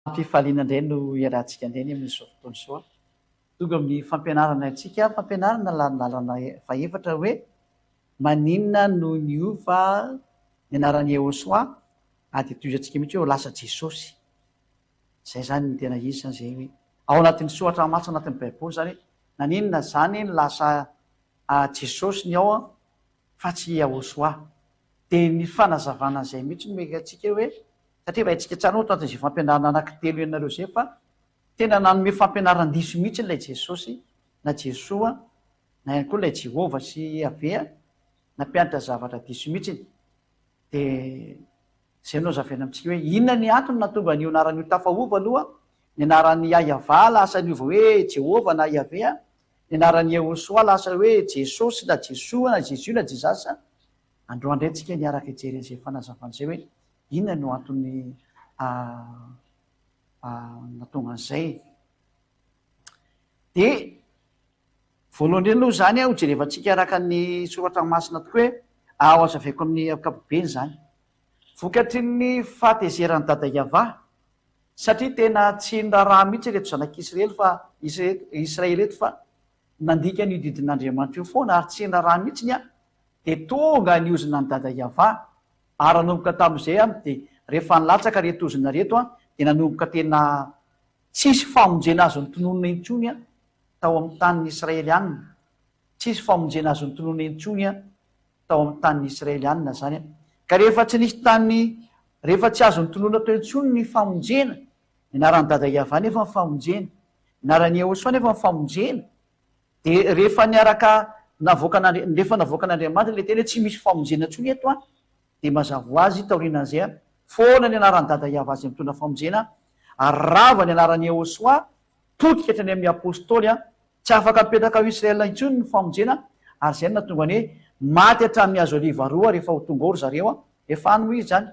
Fifaliana indray no iarahantsika indray ny amin'izao fotoana izao. Tonga amin'ny fampianarana antsika, fampianarana lalana fahefatra hoe maninona no niova ny anaran'i Yehosua ary dia tohizantsika mihitsy hoe lasa Jesosy. Izay izany ny tena izy izany izay hoe ao anatin'ny soratra masina anatin'ny Baiboly izany hoe naninona izany no lasa Jesosy ny ao fa tsy Yahosua. Dia ny fanazavana an'izay mihitsy no mety antsika hoe satria efa haintsika tsara moa tato izay fampianarana anankitelo ianareo izay fa tena nanome fampianaran-diso mihitsy ilay Jesosy na Jesoa na ihany koa ilay Jehovah sy Yaveh nampianatra zavatra diso mihitsy. Dia izay no hazavaina amintsika hoe inona ny antony nahatonga an'io anarana io tafaova aloha, ny anaran'i YahyaVah lasa niova hoe Jehovah na Yaveh, ny anaran'i Yehosua lasa hoe Jesosy na Jesoa na Jésus na Jesus. Androany indray tsika niaraka hijery an'izay fanazavana izay hoe inona no antony nahatonga an'izay. Dia voalohany indrindra aloha izany ho jerevantsika araka ny soratra masina tokoa hoe aho hazavaiko amin'ny ankapobeny izany. Vokatry ny fahatezeran'i Dada Yavah, satria tena tsy niraharaha mihitsy ireto zanak'Israely fa Israely ireto fa nandika an'io didin'Andriamanitra io foana ary tsy niraharaha mihitsy an, dia tonga ny ozona an'i Dada Yavah, ary nanomboka tamin'izay an dia rehefa nilatsaka ireto ozona ireto an dia nanomboka tena tsisy famonjena azo notononina intsony an tao amin'ny tanin'ny Israelianina, tsisy famonjena azo notononina intsony an tao amin'ny tanin'ny Israelianina izany an. Ka rehefa tsy nisy tany, rehefa tsy azo notononina teo intsony ny famonjena, ny anaran'i Dada Yavah nefa ny famonjena, ny anaran'i Yehosua nefa ny famonjena, dia rehefa niaraka navoakan'Andri-, rehefa navoakan'Andriamanitra ilay teny hoe tsy misy famonjena intsony eto an, dia mazava ho azy taorianan'izay an, foana ny anaran'i Dada Yavah izay mitondra famonjena, ary rava ny anaran'i Yehosua, potika hatrany amin'ny Apostoly an, Tsy afaka mipetraka ao Israel intsony ny famonjena ary izay no nahatonga ny hoe maty hatramin'ny hazo oliva roa rehefa ho tonga ao ry zareo an! Efa any moa izy izany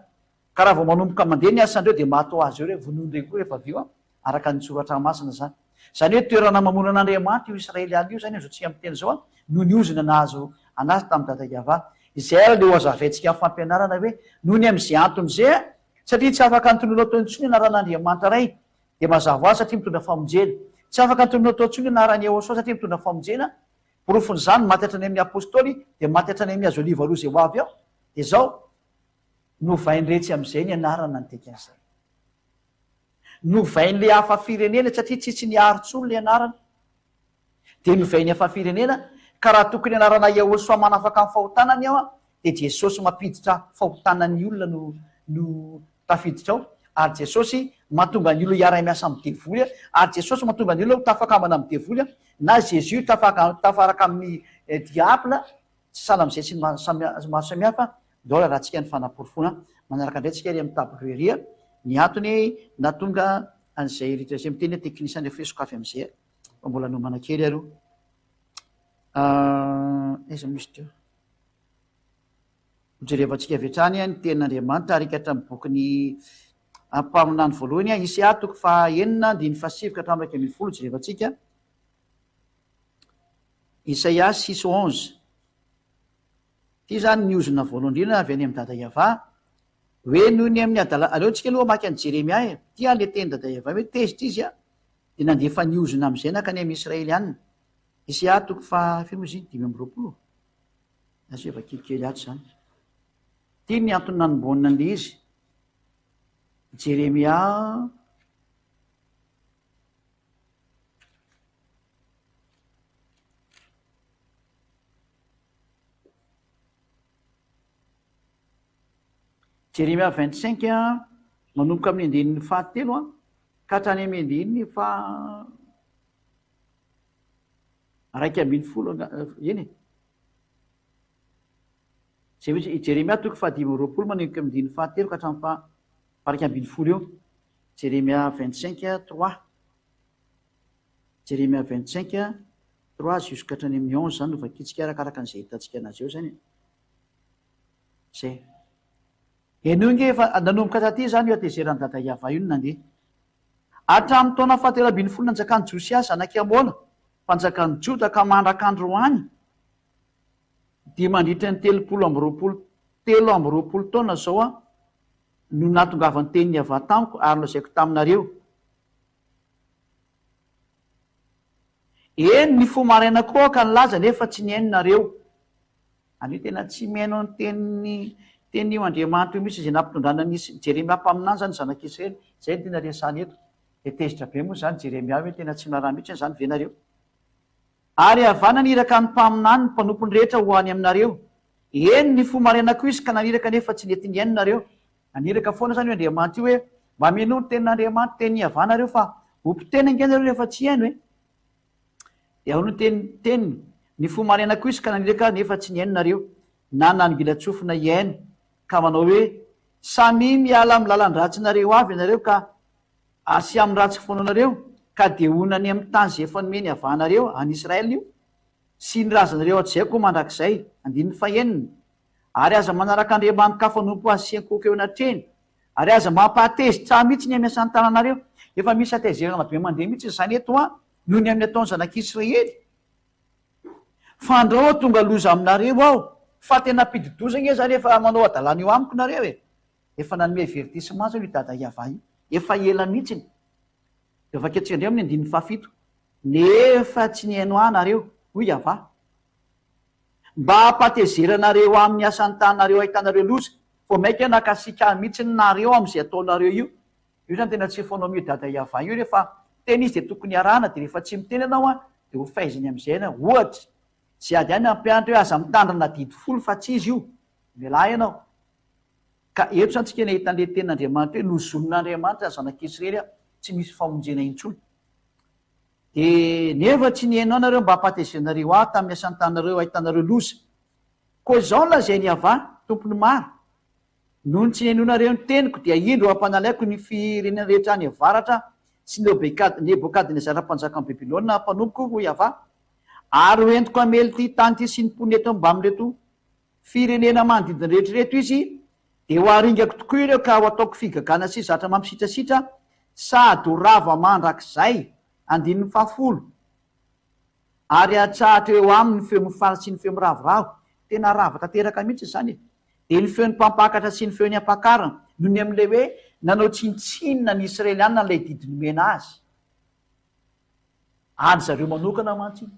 ka raha vao manomboka mandeha ny asandreo dia maty ho azy eo ireo, vonoin-dreo koa rehefa avy eo an! Araka ny soratra masina izany. Izany hoe toerana mamono an'Andriamanitra io Israely any io izany amin'izao tsika miteny izao an! Noho ny ozona nahazo anazy tamin'i Dada Yavah. Izay ary ilay ho hazavaintsika amin'ny fampianarana hoe noho ny amin'izay antony izay an! Satria tsy afaka nitonona teo intsony ny anaran'Andriamanitra Ray Dia mazava ho azy satria mitondra famonjena. Tsy afaka antonona atao intsony ny anaran'i Yehosua satria mitondra famonjena. Porofon'izany, maty hatrany amin'ny Apostoly, dia maty hatrany amin'ny hazo oliva roa izay ho avy ao. Dia izao, novain-dretsy amin'izay ny anarana ny dikan'izay. Novain'ilay hafa firenena satria tsy tsy niaro intsony ilay anarana. Dia novainy hafa firenena, ka raha tokony anarana Yehosua manafaka ny fahotana ny ao, dia Jesosy mampiditra fahotana ny olona no no tafiditra ao, ary Jesosy mahatonga ny olona hiara-miasa amin'ny devoly, ary Jesosy mahatonga ny olona ho tafakambana amin'ny devoly, na Jésus tafaka tafaraka amin'ny diable, tsy sahala amin'izay tsy ny maha samihafa, ndao rahantsika ny fanaporofoana manaraka indray tsika ery amin'ny tableau ery ny antony nahatonga an'izay rehetra izay miteny hoe technicien rehefa hoe sokafy amin'izay. Fa mbola nomana kely aloha. Aiza moa izy teo? Hojerevantsika avy hatrany ny tenin'Andriamanitra ary hikatra amin'ny bokin'ny mpaminany voalohany, Isaia toko faha-enina andininy fahasivy ka hatramin'ny 11 jerevantsika. Isaia 6:11. Ity izany ny ozona voalohany indrindra avy any amin'i Dada Yavah. Hoe noho ny amin'ny adala, aleontsika aloha hamaky an'i Jeremia e. Ity ary ilay tenin'i Dada Yavah hoe tezitra izy dia nandefa ny ozona amin'izay nankany amin'ny Israelianina. Isaia toko faha firy moa izy iny? 25? Asio vakiko kely ato izany. Ity ny antony nanombohana an'ilay izy. Jeremia Jeremia 25 manomboka amin'ny andininy fahatelo ka hatrany amin'ny andininy faha 11 eny e. Izay mihitsy, i Jeremia toko faha 25 manomboka amin'ny andininy fahatelo ka hatramin'ny faha 11 eo. Jeremia 25 3. Jeremia 25 3 jusqu'à hatrany amin'ny 11 izany no vakintsika arakaraka an'izay hitantsika anazy eo izany e. Izay. Henoy nge efa nanomboka taty izany io hatezeran'i Dada Yavah io no nandeha. Hatramin'ny taona fahatelo ambin'ny folo nanjakan'i Josia zanak'i Amona, mpanjakan'i Joda ka mandrak'androany, dia mandritra ny 23 23 taona izao aho no nahatongavan'ny tenin'i Yavah tamiko ary nolazaiko taminareo. Eny, nifoha maraina koa aho ka nilaza nefa tsy nihaino nareo. Anio tena tsy mihaino ny tenin'ny tenin'io Andriamanitra io mihitsy izay nampitondrana an'i Jeremia mpaminany izany ny zanak'Israely. Izay no tena resahana eto. Dia tezitra be moa izany Jeremia hoe tena tsy miraharaha mihitsy izany ve nareo? Ary Yavah naniraka ny mpaminany, ny mpanompony rehetra ho any aminareo. Eny, nifoha maraina koa izy ka naniraka nefa tsy nety nihaino nareo. Naniraka foana izany io Andriamanitra io hoe, mba minoa ny tenin'Andriamanitra, tenin'i Yavah nareo fa ho mpiteny ange nareo rehefa tsy hihaino e! Dia ahoana ny teny teniny? Nifoha maraina koa izy ka naniraka nefa tsy nihaino nareo, na nanongilan-tsofina hihaino, ka manao hoe, Samia miala amin'ny lalan-dratsinareo avy ianareo ka asia amin'ny ratsy fanaonareo, ka dia honina any amin'ny tany izay efa nomeny havanareo, any Israel io, sy ny razanareo hatrizay koa mandrakizay. Andininy fahenina. Ary aza manaraka andriamani-kafa hanompo azy sy hiankohoka eo anatrehiny, ary aza mampahatezitra ahy mihitsy ny amin'ny asan'ny tananareo. Efa misy hatezerana be mandeha mihitsy izany eto an, noho ny amin'ny ataon'ny zanak'Israely. Fandrao tonga loza aminareo aho, fa tena mpidi-doza ange izany efa manao hadalana eo amiko nareo e. Efa nanome avertissement zany io dada Yavah io, efa ela mihitsiny. Dia vakintsika indray amin'ny andininy fahafito, Nefa tsy nihaino ahy nareo, hoy Yavah. Mba hampatezeranareo amin'ny asan'ny tananareo ahitanareo loza, vao mainka nakasika ahy mihitsy nareo amin'izay ataonareo io. Io zany tena tsy fanao amin'io dada Yavah io, rehefa miteny izy dia tokony arahana, dia rehefa tsy miteny ianao an, dia ho faiziny amin'izay ianao. Ohatra, izay ady any hampianatra hoe aza mitandrina didy folo fa tsy izy io, mialà ianao. Ka eto zany tsika nahita an'ilay tenin'Andriamanitra hoe nozonin'Andriamanitra ny zanak'Israely tsy misy famonjena intsony. Dia nefa tsy nihaino ahy nareo mba hampatezenareo ahy tamin'ny asan-tanareo hahitanareo loza. Koa izao no lazain'i Yavah, Tompon'ny maro, Nony tsy nihainoanareo ny teniko, dia indro hampanalaiko ny firenena rehetra any avaratra sy Nebokadnezara mpanjakan'i Babylona mpanompoko, hoy Yavah, ary ho entiko hamely ity tany ity sy ny mponina eto mbamin'ireto firenena manodidina rehetra ireto izy, dia ho aringako tokoa ireo ka ho ataoko figagana sy zatra mampisitrasitra sady ho rava mandrakizay. Andininy fahafolo. Ary hatsahatra eo aminy ny feo mifaly sy ny feo miravoravo. Tena rava tanteraka mihitsy izany e! Dia ny feon'ny mpampakatra sy ny feon'ny ampakarina, noho ny amin'ilay hoe nanao tsinontsinona ny Israelianina an'ilay didy nomena azy. An-dry zareo manokana mantsy iny,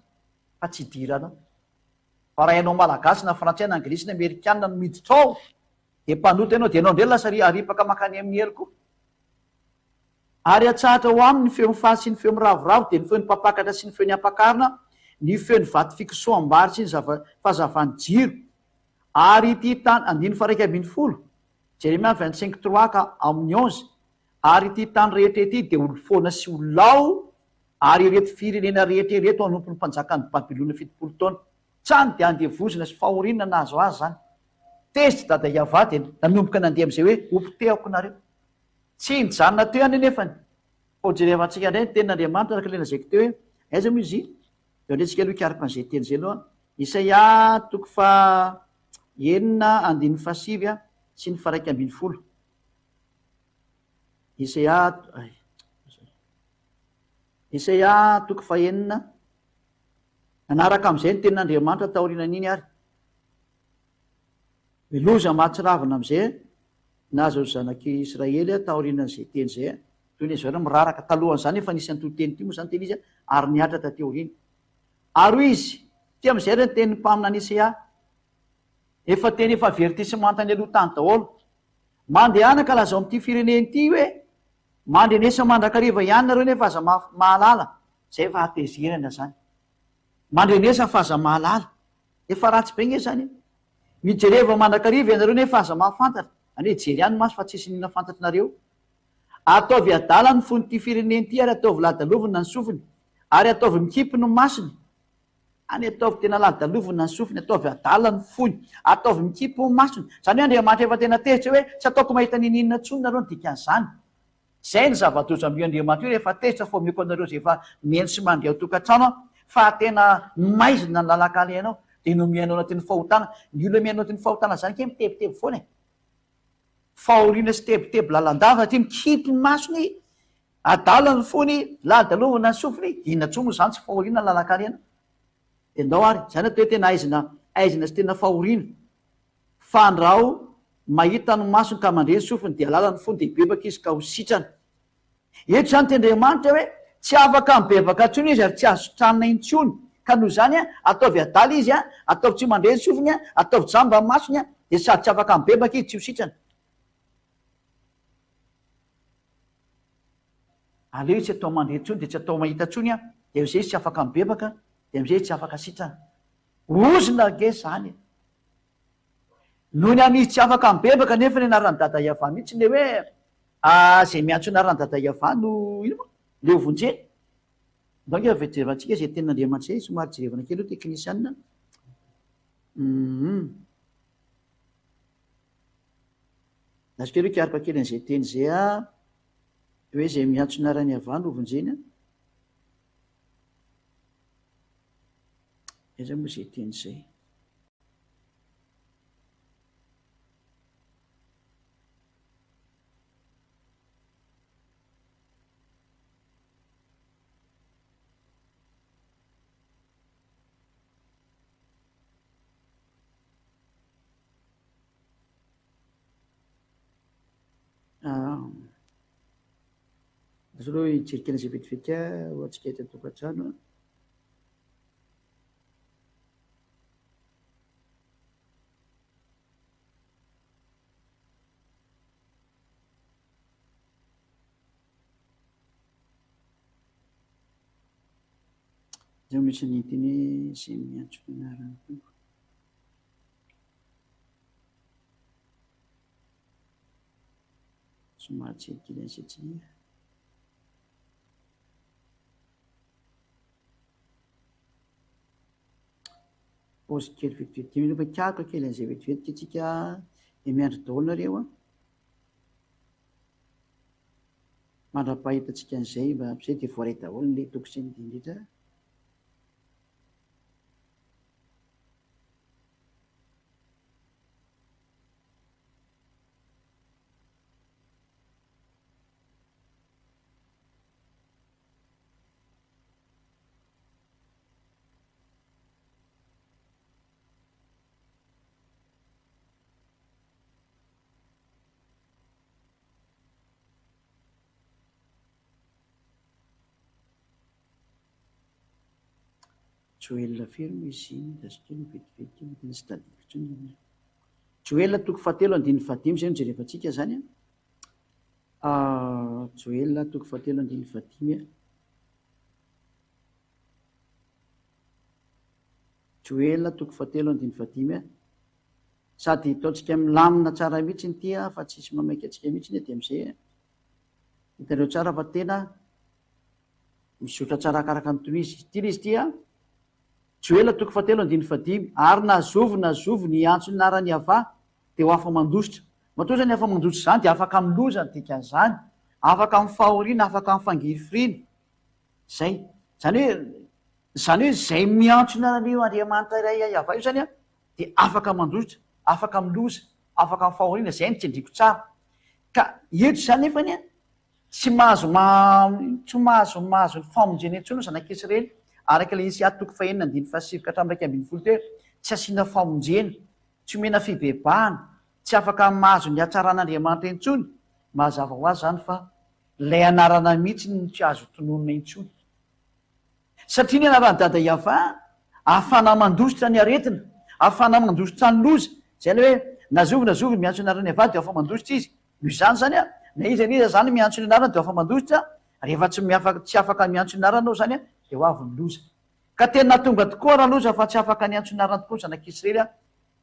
fa tsy idiranao. Fa raha ianao Malagasy na Frantsay na Anglisy na Amerikana no miditra ao dia mpanota ianao dia ianao indray lasa aripaka mankany amin'ny helo koa. Ary atsahatra ho aminy ny feo mifaly sy ny feo miravoravo dia ny feon'ny mpampakatra sy ny feon'ny ampakarina, ny feon'ny vato fikosoham-bary sy ny zava fahazavan'ny jiro. Ary ity tany, andininy faha 11, Jeremia 25 trois ka amin'ny onze, Ary ity tany rehetra ity dia ho foana sy ho lao Ary ireto firenena rehetra ireto hanompo ny mpanjakan'i Babylona 70 taona. Tsany dia andevozina sy fahoriana nahazo azy izany. Tezitra Dada Yavah dia nanomboka nandeha amin'izay hoe hopotehako nareo. Tsy nijanona teo ihany anefany. Fa hojerevantsika indray ny tenin'Andriamanitra araka ilay lazaiko teo hoe aiza moa izy? Dia aleo tsika aloha hikaroka an'izay teny izay aloha. Isaia toko faha enina andininy fahasivy sy ny faha 11. Isaia Isaia toko fahenina. Nanaraka amin'izay ny tenin'Andriamanitra taorianan'iny ary. Ny loza mahatsiravina amin'izay nahazo ny zanak'i Israely taorianan'izay teny izay. Toy ny zareo miraraka. Talohan'izany efa nisy an'ity teny ity moa izany teny izy ary nihatra taty aoriana. Ary hoy izy, ity amin'izay ary ny tenin'ny mpaminany Isaia. Efa teny efa avertissement tany aloha tany daholo. Mandehana ka lazao amin'ity firenena ity hoe, Mandrenesa mandrakariva ihany nareo nefa aza mahalala. Zay efa hatezerana zany. Mandrenesa fa aza mahalala. Efa ratsy be nge zany e. Mijereva mandrakariva ianareo nefa aza mahafantatra. Zany hoe jery ihany maso fa tsisy n'inona fantatrinareo. Ataovy adala ny fon'ity firenena ity ary ataovy ladalovina ny sofiny ary ataovy mikipy ny masony. Any ataovy tena ladalovina ny sofiny, ataovy adala ny fony, ataovy mikipy ny masony. Izany hoe Andriamanitra efa tena tezitra hoe tsy ataoko mahita n'inon'inona intsony nareo ny dikan'izany. Izay ny zava-doza amin'io Andriamanitra io rehefa tezitra fa omeko anareo izay efa mihaino sy mandre ao tokantrano aho fa tena maizina ny lalan-kalehanao dia no mihaino anatin'ny fahotana. Ny olona mihaino anatin'ny fahotana izany kay mitebiteby foana e. Fahoriana sy tebiteby lalandava aty mikipy ny masony Adala ny fony, ladalovana ny sofiny, inona intsony moa izany tsy fahoriana ny lalan-karena? Dia ndao ary, izany atao hoe tena aizina, aizina sy tena fahoriana. Fandrao mahita ny masony ka mandre ny sofiny dia halala ny fony dia hibebaka izy ka ho sitrana. Eto izany tendriamanitra hoe. Tsy afaka mibebaka intsony izy ary tsy azo sitranina intsony. Ka noho izany, ataovy adala izy, ataovy tsy mandre ny sofiny, ataovy jamba ny masony, dia sady tsy afaka mibebaka izy tsy ho sitrana. Aleo izy tsy atao mandre intsony dia tsy atao mahita intsony an, dia amin'izay izy tsy afaka mibebaka, dia amin'izay izy tsy afaka sitrana. Ozona ange izany e! Noho ny amin'izy tsy afaka mibebaka nefa ny anaran'i Dada Yavah mihitsy le hoe izay miantso anaran'i Dada Yavah no ino moa? Le ho vonjena. Ndao ange avy jerevantsika izay tenin'Andriamanitra izay, somary jerevana kely aloha teknisianina. Hum. Azo kely hoe hikaroka kely an'izay teny izay aho. Hoe izay miantso ny anaran'i Yavah no vonjena. Aiza moa izay teny izay? Azo aloha hijery kely an'izay vetivety ho antsika eto an-tokantrano. Izao misy ny teny hoe izay miantso ny anaran'ny Tompo. Somary jery kely an'izay tsy Pause kely vetivety kely aloha fa hikaroka kely an'izay vetivety tsika dia miandry daholo nareo an. Mandra-pahitantsika an'izay mba amin'izay dia voaray daholo ny toko sy ny diny rehetra. Joela firy moa izy iny? Azo kely vetivety kely tena tsy tadidiko intsony iny. Joela toko fahatelo andininy fahadimy izay no jerevantsika izany an. Ah, Joela toko fahatelo andininy fahadimy an. Joela toko fahatelo andininy fahadimy an. Sady ataontsika milamina tsara mihitsy ity an, fa tsisy mamaika antsika mihitsy dia amin'izay an. Hitanareo tsara fa tena mizotra tsara araka ny toy izy. Ity ilay izy ity an. Joela toko fahatelo andininy fahadimy, Ary na zovy na zovy ny hiantso ny anaran'i Yavah dia ho afa-mandositra. Matoa izany afa-mandositra izany dia afaka amin'ny loza ny dikan'izany, afaka amin'ny fahoriana, afaka amin'ny fangirifiriana. Izay. Izany hoe, izany hoe izay miantso ny anaran'io Andriamanitra iray Yavah io izany an, dia afaka mandositra, afaka amin'ny loza, afaka amin'ny fahoriana, izay no tsindriako tsara. Ka eto izany nefany an, Tsy mahazo tsy mahazo mahazo ny famonjena intsony ny zanak'Israely, araka ilay Isaia toko fahenina andininy fahasivy ka hatramin'ny 11 teo hoe, tsy asiana famonjena, tsy omena fibebahana, tsy afaka mahazo ny hatsaran'Andriamanitra intsony, mazava ho azy izany fa ilay anarana mihitsy no tsy azo tononina intsony. Satria ny anaran'i Dada Yavah, ahafahana mandositra ny aretina, ahafahana mandositra ny loza, izay ilay hoe, na zovy na zovy miantso ny anaran'i Yavah dia afa-mandositra izy. Noho izany izany an, na iza na iza izany miantso ny anarany dia afa-mandositra, rehefa tsy miafaka tsy afaka miantso ny anarany ao izany an, dia ho avy ny loza. Ka tena tonga tokoa raloza fa tsy afaka niantso ny anarany tokoa ny zanak'Israely an,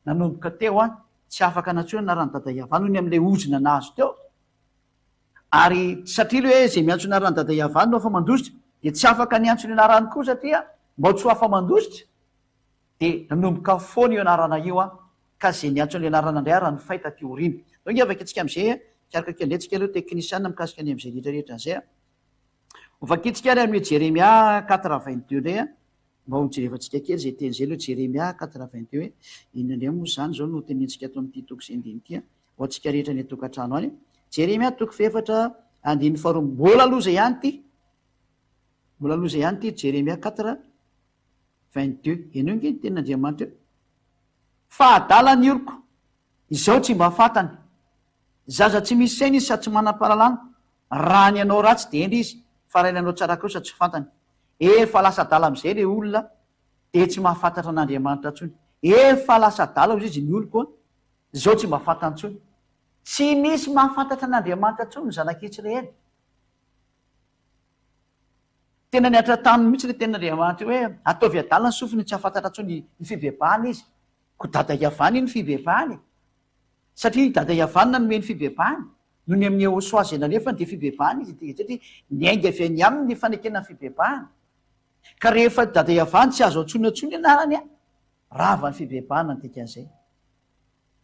nanomboka teo an, tsy afaka nantsoina ny anaran'i Dada Yavah noho ny amin'ilay ozona nahazo teo, ary satria ilay hoe izay miantso ny anaran'i Dada Yavah no afa-mandositra, dia tsy afaka niantso ny anarany koa satria mba tsy ho afa-mandositra, Dia nanomboka foana io anarana io an, ka izay niantso an'ilay anarana indray ary nifay taty aoriana. Ndao ange vakintsika amin'izay e, hikaroka kely indray tsika aloha teknisiana mikasika ny amin'izay rehetra rehetra an'izay an. Ho vakintsika ary amin'ny Jeremia quatre 22 indray an, mba ho jerevantsika kely izay teny izay aloha Jeremia quatre 22 hoe inona indray moa izany izao no tenenintsika ato amin'ity toko sy andininy ity an, ho antsika rehetra any an-tokantrano any. Jeremia toko fahefatra andininy faharoa, mbola loza ihany ity, mbola loza ihany ity Jeremia quatre 22. Henoy ange ny tenin'Andriamanitra eo. Fa adala ny oloko, izao tsy mba fantany. Zaza tsy misy saina izy sady tsy manam-pahalalana. Raha ny hanao ratsy dia hendry izy. Fa raha ny hanao tsara kosa tsy fantany. Efa lasa adala amin'izay ilay olona dia tsy mahafantatra an'Andriamanitra intsony. Efa lasa adala hozy izy ny oloko an! Izao tsy mba fantany intsony. Tsy misy mahafantatra an'Andriamanitra intsony ny zanak'Israely. Tena nihatra taminy mihitsy ilay tenin'Andriamanitra io hoe ataovy adala ny sofiny tsy hahafantatra intsony ny fibebahana izy. Koa dada Yavana iny fibebahana e! Satria i dada Yavana nanome ny fibebahana, noho ny amin'i Yehosua izay nalefany dia fibebahana izy dia satria niainga avy any aminy ny fanekena ny fibebahana. Ka rehefa dada Yavana tsy azo antsoina intsony ny anarany an, rava ny fibebahana ny dikan'izay.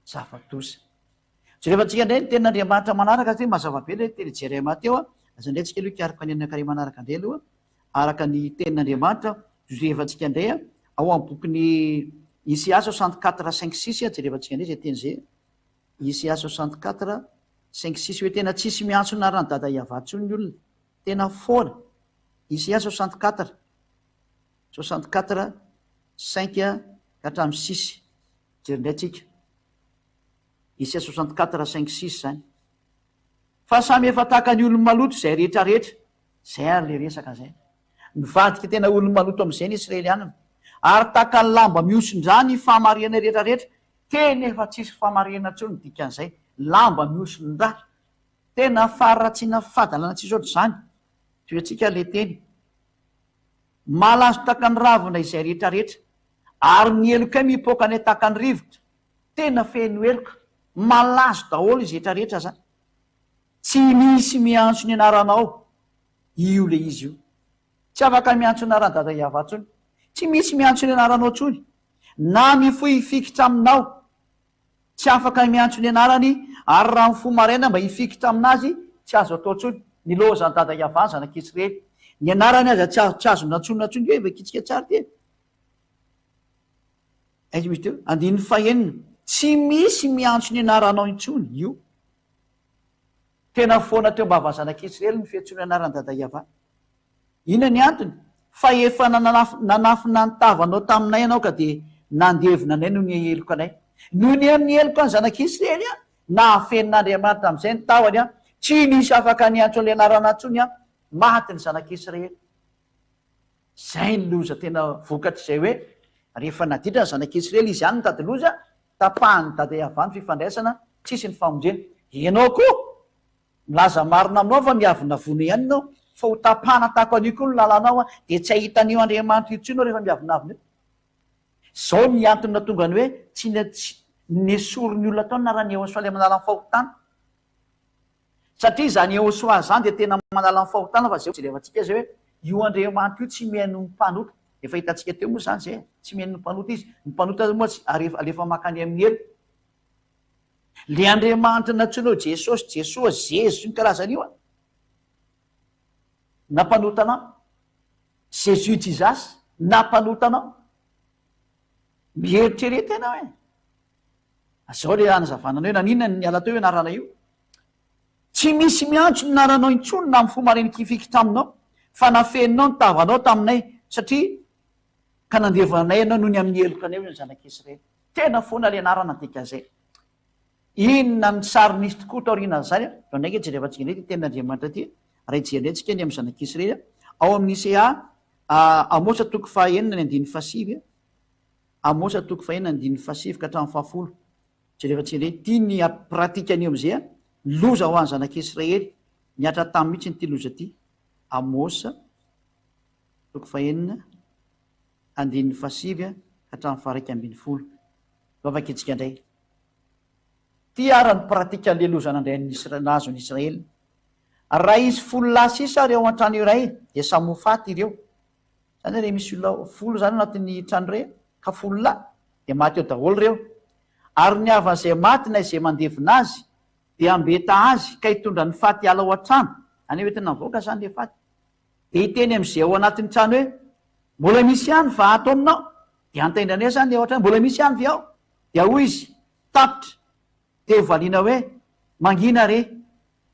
Zava-doza. Jerevantsika indray ny tenin'Andriamanitra manaraka satria mazava be ilay teny Jeremia teo an, aza indray tsika aloha hikaroka ny anankiray manaraka indray aloha araka ny tenin'Andriamanitra, jerevantsika indray an, ao amin'ny bokin'i Isaia 64 5 6 jerevantsika indray izay teny izay, Isaia 64 5 6 hoe tena tsisy miantso ny anaran'i Dada Yavah intsony ny olona, tena foana, Isaia 64 64 5 ka hatramin'ny 6, jery indray tsika. Isa 64 5 6 izany. Fa samy efa tahaka ny olo-maloto izay rehetra rehetra. Izay ary ilay resaka izay. Nivadika tena olo-maloto amin'izay ny Israelianina. Ary tahaka ny lamba mihosin-drà ny fahamarihana rehetra rehetra. Tena efa tsisy fahamarihana intsony ny dikan'izay. Lamba mihosin-drà. Tena faharatsiana fahadalana tsisy ohatr'izany. Tohiantsika ilay teny. Malazo tahaka ny ravina izay rehetra rehetra. Ary ny helokay mipoaka any tahaka ny rivotra. Tena feno heloka, malazo daholo izy rehetra rehetra zany. Tsy misy miantso ny anaranao io le izy io. Tsy afaka miantso ny anaran'i Dada Yavah tsony. Tsy misy miantso ny anaranao tsony. Na mifoha hifikitra aminao. Tsy afaka miantso ny anarany ary raha mifoha maraina mba hifikitra aminazy tsy azo atao tsony. Nilaozan'i Dada Yavah ny zanak'Israely. Ny anarany aza tsy azo tsy azo nantsoina tsony. Hoe vakitsika tsara ty e. Aiza misy teo? Andininy fahenina. Tsy misy miantso ny anaranao intsony io. Tena foana teo am-bavan'ny zanak'Israely ny fiantsoana ny anaran'i Dada Yavah. Inona ny antony? Fa efa nanafina ny tavanao taminay ianao ka dia nandevona anay noho ny heloka anay. Noho ny amin'ny heloka ny zanak'Israely, nahafenin'Andriamanitra amin'izay ny tavany, tsy nisy afaka niantso an'ilay anarana intsony, maty ny zanak'Israely. Zay ny loza tena vokatr'izay hoe rehefa naditra ny zanak'Israely izy ihany nitady loza, tapahan'i Dada Yavah ny fifandraisana, tsisy ny famonjena. Ianao koa, milaza marina aminao fa miavonavona ihany ianao, fa ho tapahana tahaka an'io koa ny lalanao, dia tsy hahita an'io Andriamanitra io intsony ianao rehefa miavonavona eo. Zao ny antony nahatonga ny hoe tsy nesorin'ny olona tao ny anaran'i Yehosua ilay manala ny fahotana. Satria izany Yehosua izany dia tena manala ny fahotana fa izay jerevantsika izay hoe io Andriamanitra io tsy mihaino ny mpanota. Efa hitantsika teo moa izany izay e. Tsy mihaino ny mpanota izy. Ny mpanota moa tsy alefa mankany amin'ny helo. Le Andriamanitra nantsoina hoe Jesosy, Jesoa, Zezo sy ny karazany io an. Nampanota anao. Jesus Jesus nampanota anao. Mieritrereta ianao e. Zao le hanazavana anao hoe naninona no niala teo io anarana io. Tsy misy miantso ny anaranao intsony na mifoha marenikifiky taminao, fa nafeninao ny tavanao taminay, satria ka nandevo anay ianao noho ny amin'ny helokanay, hoy ny zanak'Israely. Tena foana le anarana dikan'izay. Inona ny sary nisy tokoa taorianan'izany? Vao mainka jerevantsika indray ity tenin'Andriamanitra ity, raha hijery indray tsika ny amin'ny zanak'Israely, ao amin'ny Isaiah, Amosa toko fahaenina ny andininy fahasivy, Amosa toko fahenina andininy fahasivy ka hatramin'ny fahafolo. Jereo tsendrey ity ny pratique an'io amizay a! Loza ho an'ny zanak'Israely nihatra tamy mihitsy ity loza ity. Amosa toko fahenina andininy fahasivy ka hatramin'ny faha-11. Vavaka itsika indray. Ity ara ny pratique an'le loza nandray an'ny Isra- nahazo an'i Israely. Raha hisy folo lahy sisa ary ao an-trano iray dia samy ho faty ireo. Zany hoe re misy olona folo zany anatin'ny trano iray ka folo lahy dia maty eo daholo ireo. Ary ny havan'izay maty na izay mandevina azy dia hambeta azy ka hitondra ny faty hiala ao an-trano, zany hoe entina mivoaka zany ilay faty, dia hiteny amin'izay ao anatin'ny trano hoe mbola misy ihany va ato aminao? Dia hantaindrana eo zany ilay ao an-trano, mbola misy ihany ve ao? Dia hoy izy, tapitra. Dia hovaliana hoe, mangina re,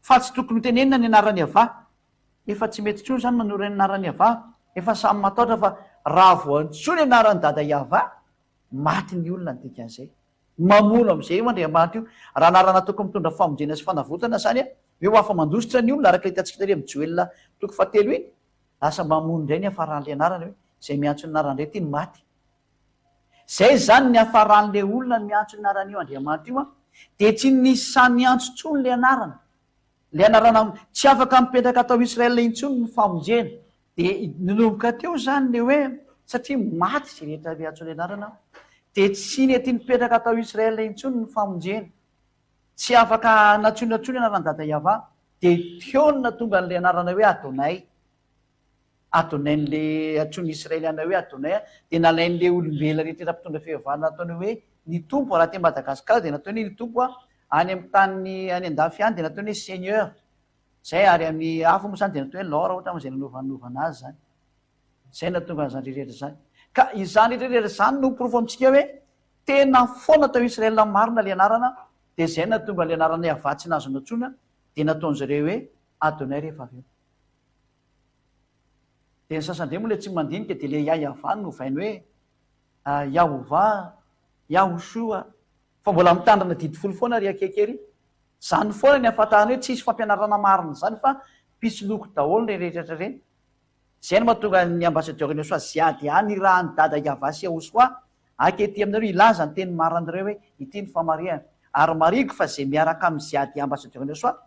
fa tsy tokony hotenenina ny anaran'i Yavah. Efa tsy mety intsony izany manoro ny anaran'i Yavah. Efa samy matahotra fa raha voantsoa ny anaran'i Dada Yavah, maty ny olona ny dikan'izay. Mamono amin'izay io Andriamanitra io. Raha anarana tokony mitondra famonjena sy fanavotana izany, hoe ho afa-mandositra ny olona, araka ilay hitantsika tary amin'ny Joela toko fahatelo iny, lasa mamono indray ny hafaran'ilay anarana hoe izay miantso ny anarana indray ity no maty. Izay izany ny hafaran'ilay olona miantso ny anaran'io Andriamanitra io an, dia tsy nisy sahy niantso intsony ilay anarana. Ilay anarana tsy afaka mipetraka tao Israël intsony ny famonjena. Dia nanomboka teo izany ilay hoe satria maty izay rehetra miantso ilay anarana dia tsy nety nipetraka tao Israël intsony ny famonjena. Tsy afaka nantsoina intsony anaran'i Dada Yavah, dia teo no nahatonga an'ilay anarana hoe Adonai. Adonain'ilay antsoin'ny Israeliana hoe Adonai, dia nalain'ilay olombelona rehetra mpitondra fivavahana nataony hoe ny Tompo, raha aty Madagasikara dia nataony hoe ny Tompo, any amin'ny tany any an-dafy any dia nataony hoe Seigneur, izay ary amin'ny hafa moa izany dia natao hoe Lord ohatra moa izay nanaovanovana azy izany. Izay no nahatonga an'izany rehetra izany. Ka izany rehetra rehetra izany no porofo amintsika hoe tena foana tao Israël marina ilay anarana, dia izay no nahatonga ilay anarana Yavah tsy nahazo nantsoina, dia nataon'izareo hoe Adonai rehefa avy eo. Dia ny sasany indray moa ilay tsy mandinika dia ilay Yah-Yavah no novainy hoe Yahovah, Yahoshua. Fa mbola mitandrina didy folo foana ry akeke ry. Izany foana ny ahafantarana hoe tsisy fampianarana marina izany fa mpisoloky daholo ireny rehetra ireny. Izay no mahatonga ny ambassadeur ny Yosua ziady any irahan'i dada Yavah sy Yahosua aky ety aminareo hilaza ny teny marinareo hoe ity ny famarihana. Ary marihiko fa izay miaraka amin'i ziady ambassadeur ny Yosua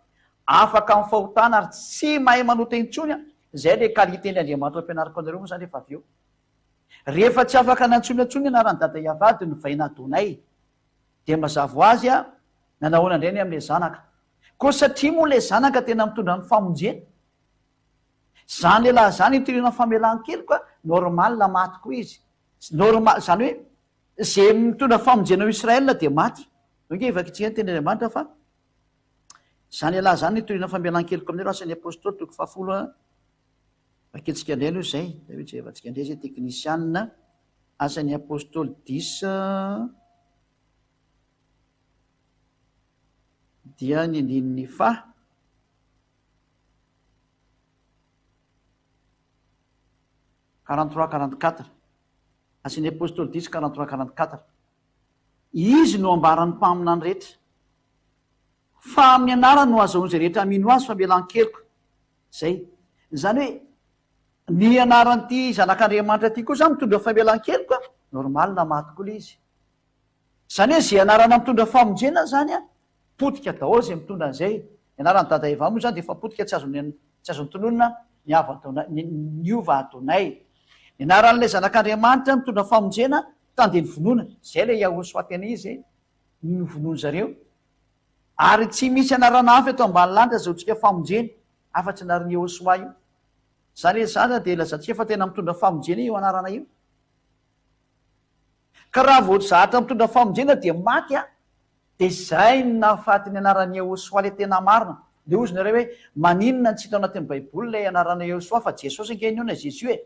afaka amin'ny fahotana ary tsy mahay manota intsony an, izay ilay qualité ny Andriamanitra ampianariko anareo moa izany rehefa avy eo. Rehefa tsy afaka nantsoina intsony ny anaran'i dada Yavah dia novaina Adonai. Dia mazava ho azy an, nanahoana indray ny amin'ilay zanaka. Koa satria moa ilay zanaka tena mitondra ny famonjena, Zany lehilahy zany itoriana famelan-keloka, normal maty koa izy. Normal, zany hoe ze mitondra famonjena ao Israël dia maty. Ange vakintsika ny tenin'Andriamanitra fa zany lehilahy zany itoriana famelan-keloka amin'ireo Asan'ny Apostoly toko fahafolo a. Vakintsika indray aloha izay, dia hoe jerevantsika indray izay teknisianina. Asan'ny Apostoly dix dia ny andininy faha. 43, 44. Asan'ny Apostoly dix, 43, 44. Izy no ambaran'ny mpaminany rehetra. Fa amin'ny anarany no azahoan'izay rehetra mino azy famelan-keloka. Izay. Izany hoe, ny anaran'ity Zanak'Andriamanitra ity koa izany mitondra famelan-keloka, normal na maty koa ilay izy. Izany hoe izay anarana mitondra famonjena izany an, potika daholo izay mitondra an'izay. Ny anaran'i Dada Eva moa izany dia efa potika tsy azony tsy azony tononina ny avo Adonai, ny niova Adonai. Ny anaran'ilay Zanak'Andriamanitra mitondra famonjena tandeny vonoina. Izay ilay Yahoshuah tena izy novonoin zareo. Ary tsy misy anarana hafa eto ambany lanitra azahoantsika famonjena afa-tsy anaran'i Yahoshuah io. Izany hoe izany dia ilazantsika fa tena mitondra famonjena io anarana io. Ka raha vao zatra mitondra famonjena dia maty an! Dia izay no nahafaty ny anaran'i Yehosua ilay tena marina. Dia hozy nareo hoe maninona no tsy hita ao anatin'ny baiboly ilay anarana Yehosua fa Jesosy ange ny io na Jésus e!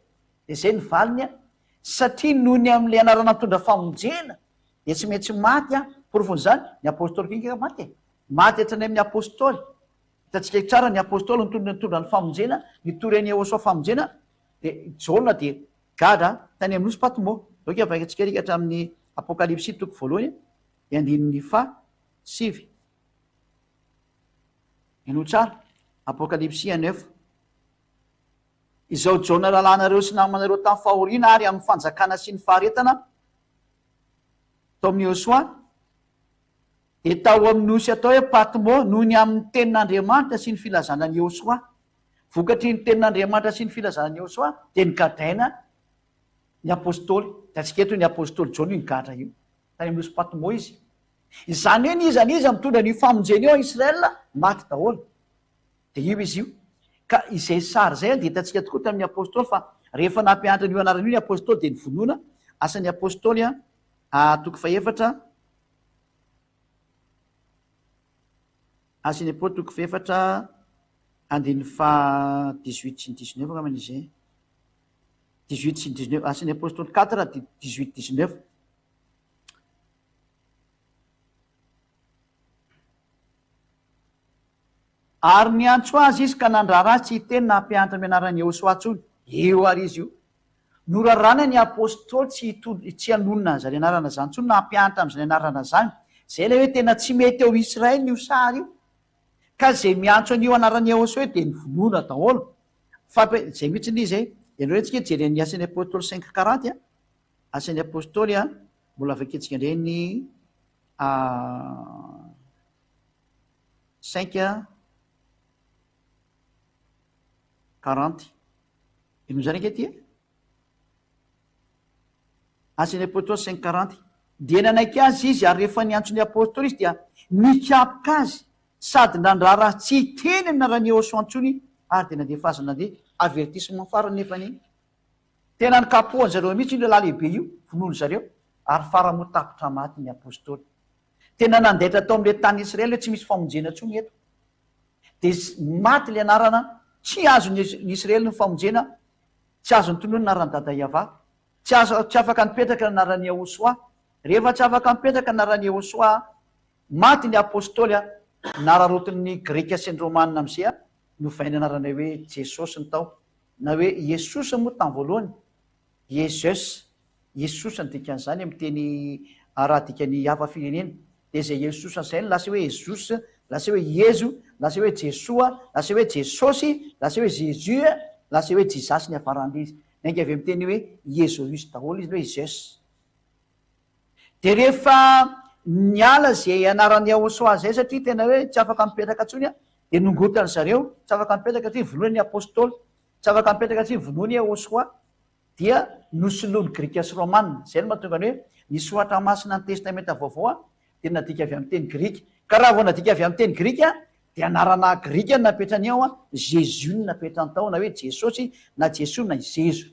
Dia izay ny valiny an! Satria noho ny amin'ilay anarana mitondra famonjena dia tsy maintsy maty an! Porofon'izany, ny apostoly koa ange maty e! Maty hatrany amin'ny apostoly. Hitantsika tsara ny apostoly nitondra nitondra ny famonjena, nitory an'i Yehosua famonjena, dia Jaona dia Gadra tany amin'ny nosy Patmo. Ok, vakintsika ery hatramin'ny Apokalypsy toko voalohany dia andininy faha sivy. Henoy tsara, Apokalypsy neuf. Izao Jaona rahalahinareo sy namanareo tamin'ny fahoriana ary amin'ny fanjakana sy ny faharetana tao amin'i Yehosua, dia tao amin'ny nosy atao hoe Patmo noho ny amin'ny tenin'Andriamanitra sy ny filazana an'i Yehosua. Vokatry ny tenin'Andriamanitra sy ny filazan'i Yehosua dia nogadraina ny apostoly. Hitantsika eto ny apostoly Jaona io nigadra io. Tany amin'ny nosy Patmo izy. Izany hoe n'iza n'iza mitondra an'io famonjena io ao Israël, maty daholo. Dia io izy io. Ka izay sary izay dia hitantsika tokoa tamin'ny apostoly fa rehefa nampianatra an'io anarana io ny apostoly dia nivonona. Asan'ny apostoly toko fahefatra. Asan'ny Apostoly toko fahefatra andininy faha dix-huit sy ny dix-neuf angamba izy izay. Dix-huit sy ny dix-neuf, Asan'ny Apostoly quatre dix-huit dix-neuf. Ary niantso azy izy ka nandrara azy tsy hiteny na hampianatra amin'ny anaran'i Yehosua intsony. Eo ary izy io. Norarana ny Apostoly tsy hitondra, tsy hanonona an'izany anarana izany intsony na hampianatra amin'izany anarana izany. Izay ilay hoe tena tsy mety ao Israel io sary io. Ka izay miantso an'io anaran'i Yehosua io dia novonoina daholo. Fampi, izay mihitsy ilay izy e. Ianareo tsika hijery an'ny Asan'ny Apôstôly cinq quarante a. Asan'ny Apôstôly a, mbola vakintsika indray ny cinq quarante. Inona izany ange ity e? Asan'ny Apôstôly cinq quarante. Dia nanaiky azy izy, ary rehefa niantso ny Apôstôly izy dia nikapoka azy sady nandrara azy tsy hiteny amin'ny anaran'i Yehôsoa intsony, ary dia nandefa azy nandeha. Avertissement farany nefa ny tena nikapohan-dry zareo mihitsy io lehilahy lehibe io, vonoin-dry zareo, ary farany moa tapitra maty ny Apôstôly. Tena nandaitra tao amin'ilay tany Israely hoe tsy misy famonjena intsony eto. Dia maty ilay anarana, tsy azon'ny Israely ny famonjena, Tsy azo notononina anaran'i Dada Yavah. Tsy azo, tsy afaka nipetraka ny anaran'i Yahoshuah. Rehefa tsy afaka mipetraka ny anaran'i Yahoshuah, maty ny Apostoly, nararaotin'ny Grika sy ny Romana amin'izay, novaina anarana hoe Jesosy ny tao, na hoe Iesos moa tamin'ny voalohany, Iesus, Iesos ny dikan'izany amin'ny teny raha adikany hafa firenena. Dia izay Iesos izay no lasa hoe Ezus, lasa hoe Iezo, lasa hoe Jesoa, lasa hoe Jesosy, lasa hoe Jesus, lasa hoe Jizasy ny hafaran'ilay izy. Niainga avy amin'ny teny hoe Iezoüs daholo izy, hoe Zeus. Dia rehefa niala izay anaran'i Yahosoa izay satria tena hoe tsy afaka mipetraka intsony, dia nongotan-dry zareo, tsy afaka mipetraka satria vonoina ny Apostoly, tsy afaka mipetraka satria vonoina i Yahosoa. dia nosoloin'ny Grika sy Romana. Izay no mahatonga ny hoe ny Soratra Masina ny Testamenta Vaovao dia nadika avy amin'ny teny grika. Ka raha vao nadika avy amin'ny teny grika dia anarana grika no napetrany ao, Jésus no napetrany tao, na hoe Jesosy, na Jesoa, na Zezo.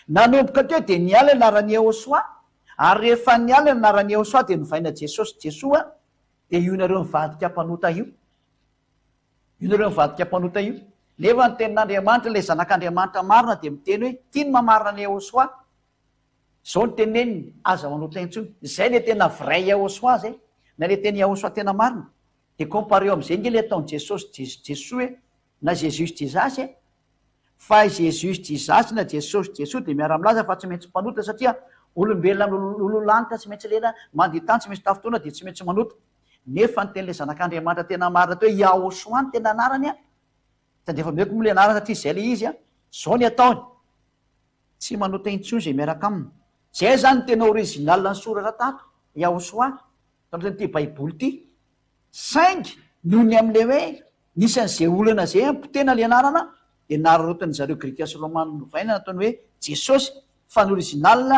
Nanomboka teo dia niala ny anaran'i Yehosua, ary rehefa niala ny anaran'i Yehosua dia novaina Jesosy, Jesoa, dia io nareo nivadika mpanota io. Io nareo mivadika mpanota io. Nefa ny tenin'Andriamanitra, ilay Zanak'Andriamanitra marina dia miteny hoe, tia ny mamarina an'i Yahoshuah. Izao no teneniny, aza manota intsony. Izay ilay tena vrai Yahoshuah izay. Na ilay tena Yahoshuah tena marina. Dia compareo amin'izay ange ilay ataon'i Jesosy, Jesoa e, na Jesus Jesus e. Fa i Jesus Jesus na Jesosy Jesoa dia miara-milaza fa tsy maintsy mpanota satria olombelona olon-lanitra tsy maintsy lela, mandia tany tsy maintsy tafintohina dia tsy maintsy manota. Nefa ny tenin'ilay Zanak'Andriamanitra tena marina teo hoe Yahoshua no tena anarany an! Tsy andefa omeko moa ilay anarana satria izay ilay izy an! Izao ny ataony, tsy manota intsony izay miaraka aminy. Izay izany no tena original ny soratra tato, Yahoshua, tao anatin'ity baiboly ity. Saingy noho ny amin'ilay hoe nisy an'izay olana izay an, potehina ilay anarana, dia nararaotin'ny zareo Grika sy Romana novaina nataony hoe Jesosy, fa ny original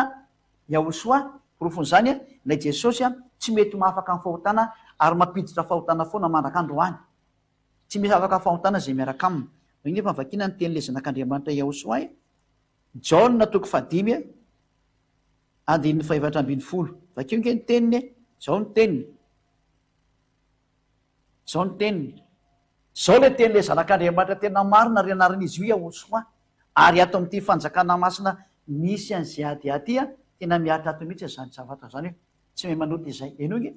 Yahoshua, porofon'izany, ilay Jesosy tsy mety mahafaka ny fahotana ary mampiditra fahotana foana mandraka androany. Tsy misy afaka fahotana izay miaraka aminy. Hoy nefa vakiana ny tenin'ilay Zanak'Andriamanitra Yahoshua e. Jaona toko fahadimy andininy fahefatra 14. Vakio ange ny teniny e. Izao ny teniny. Izao ny teniny. Izao ilay tenin'ilay Zanak'Andriamanitra tena marina ry anaran'izy io Yahoshua. Ary ato amin'ity fanjakana masina misy an'i ZADA ity an, tena mihatra ato mihitsy izany zavatra izany hoe tsy mahay manota izay. Henoy ange.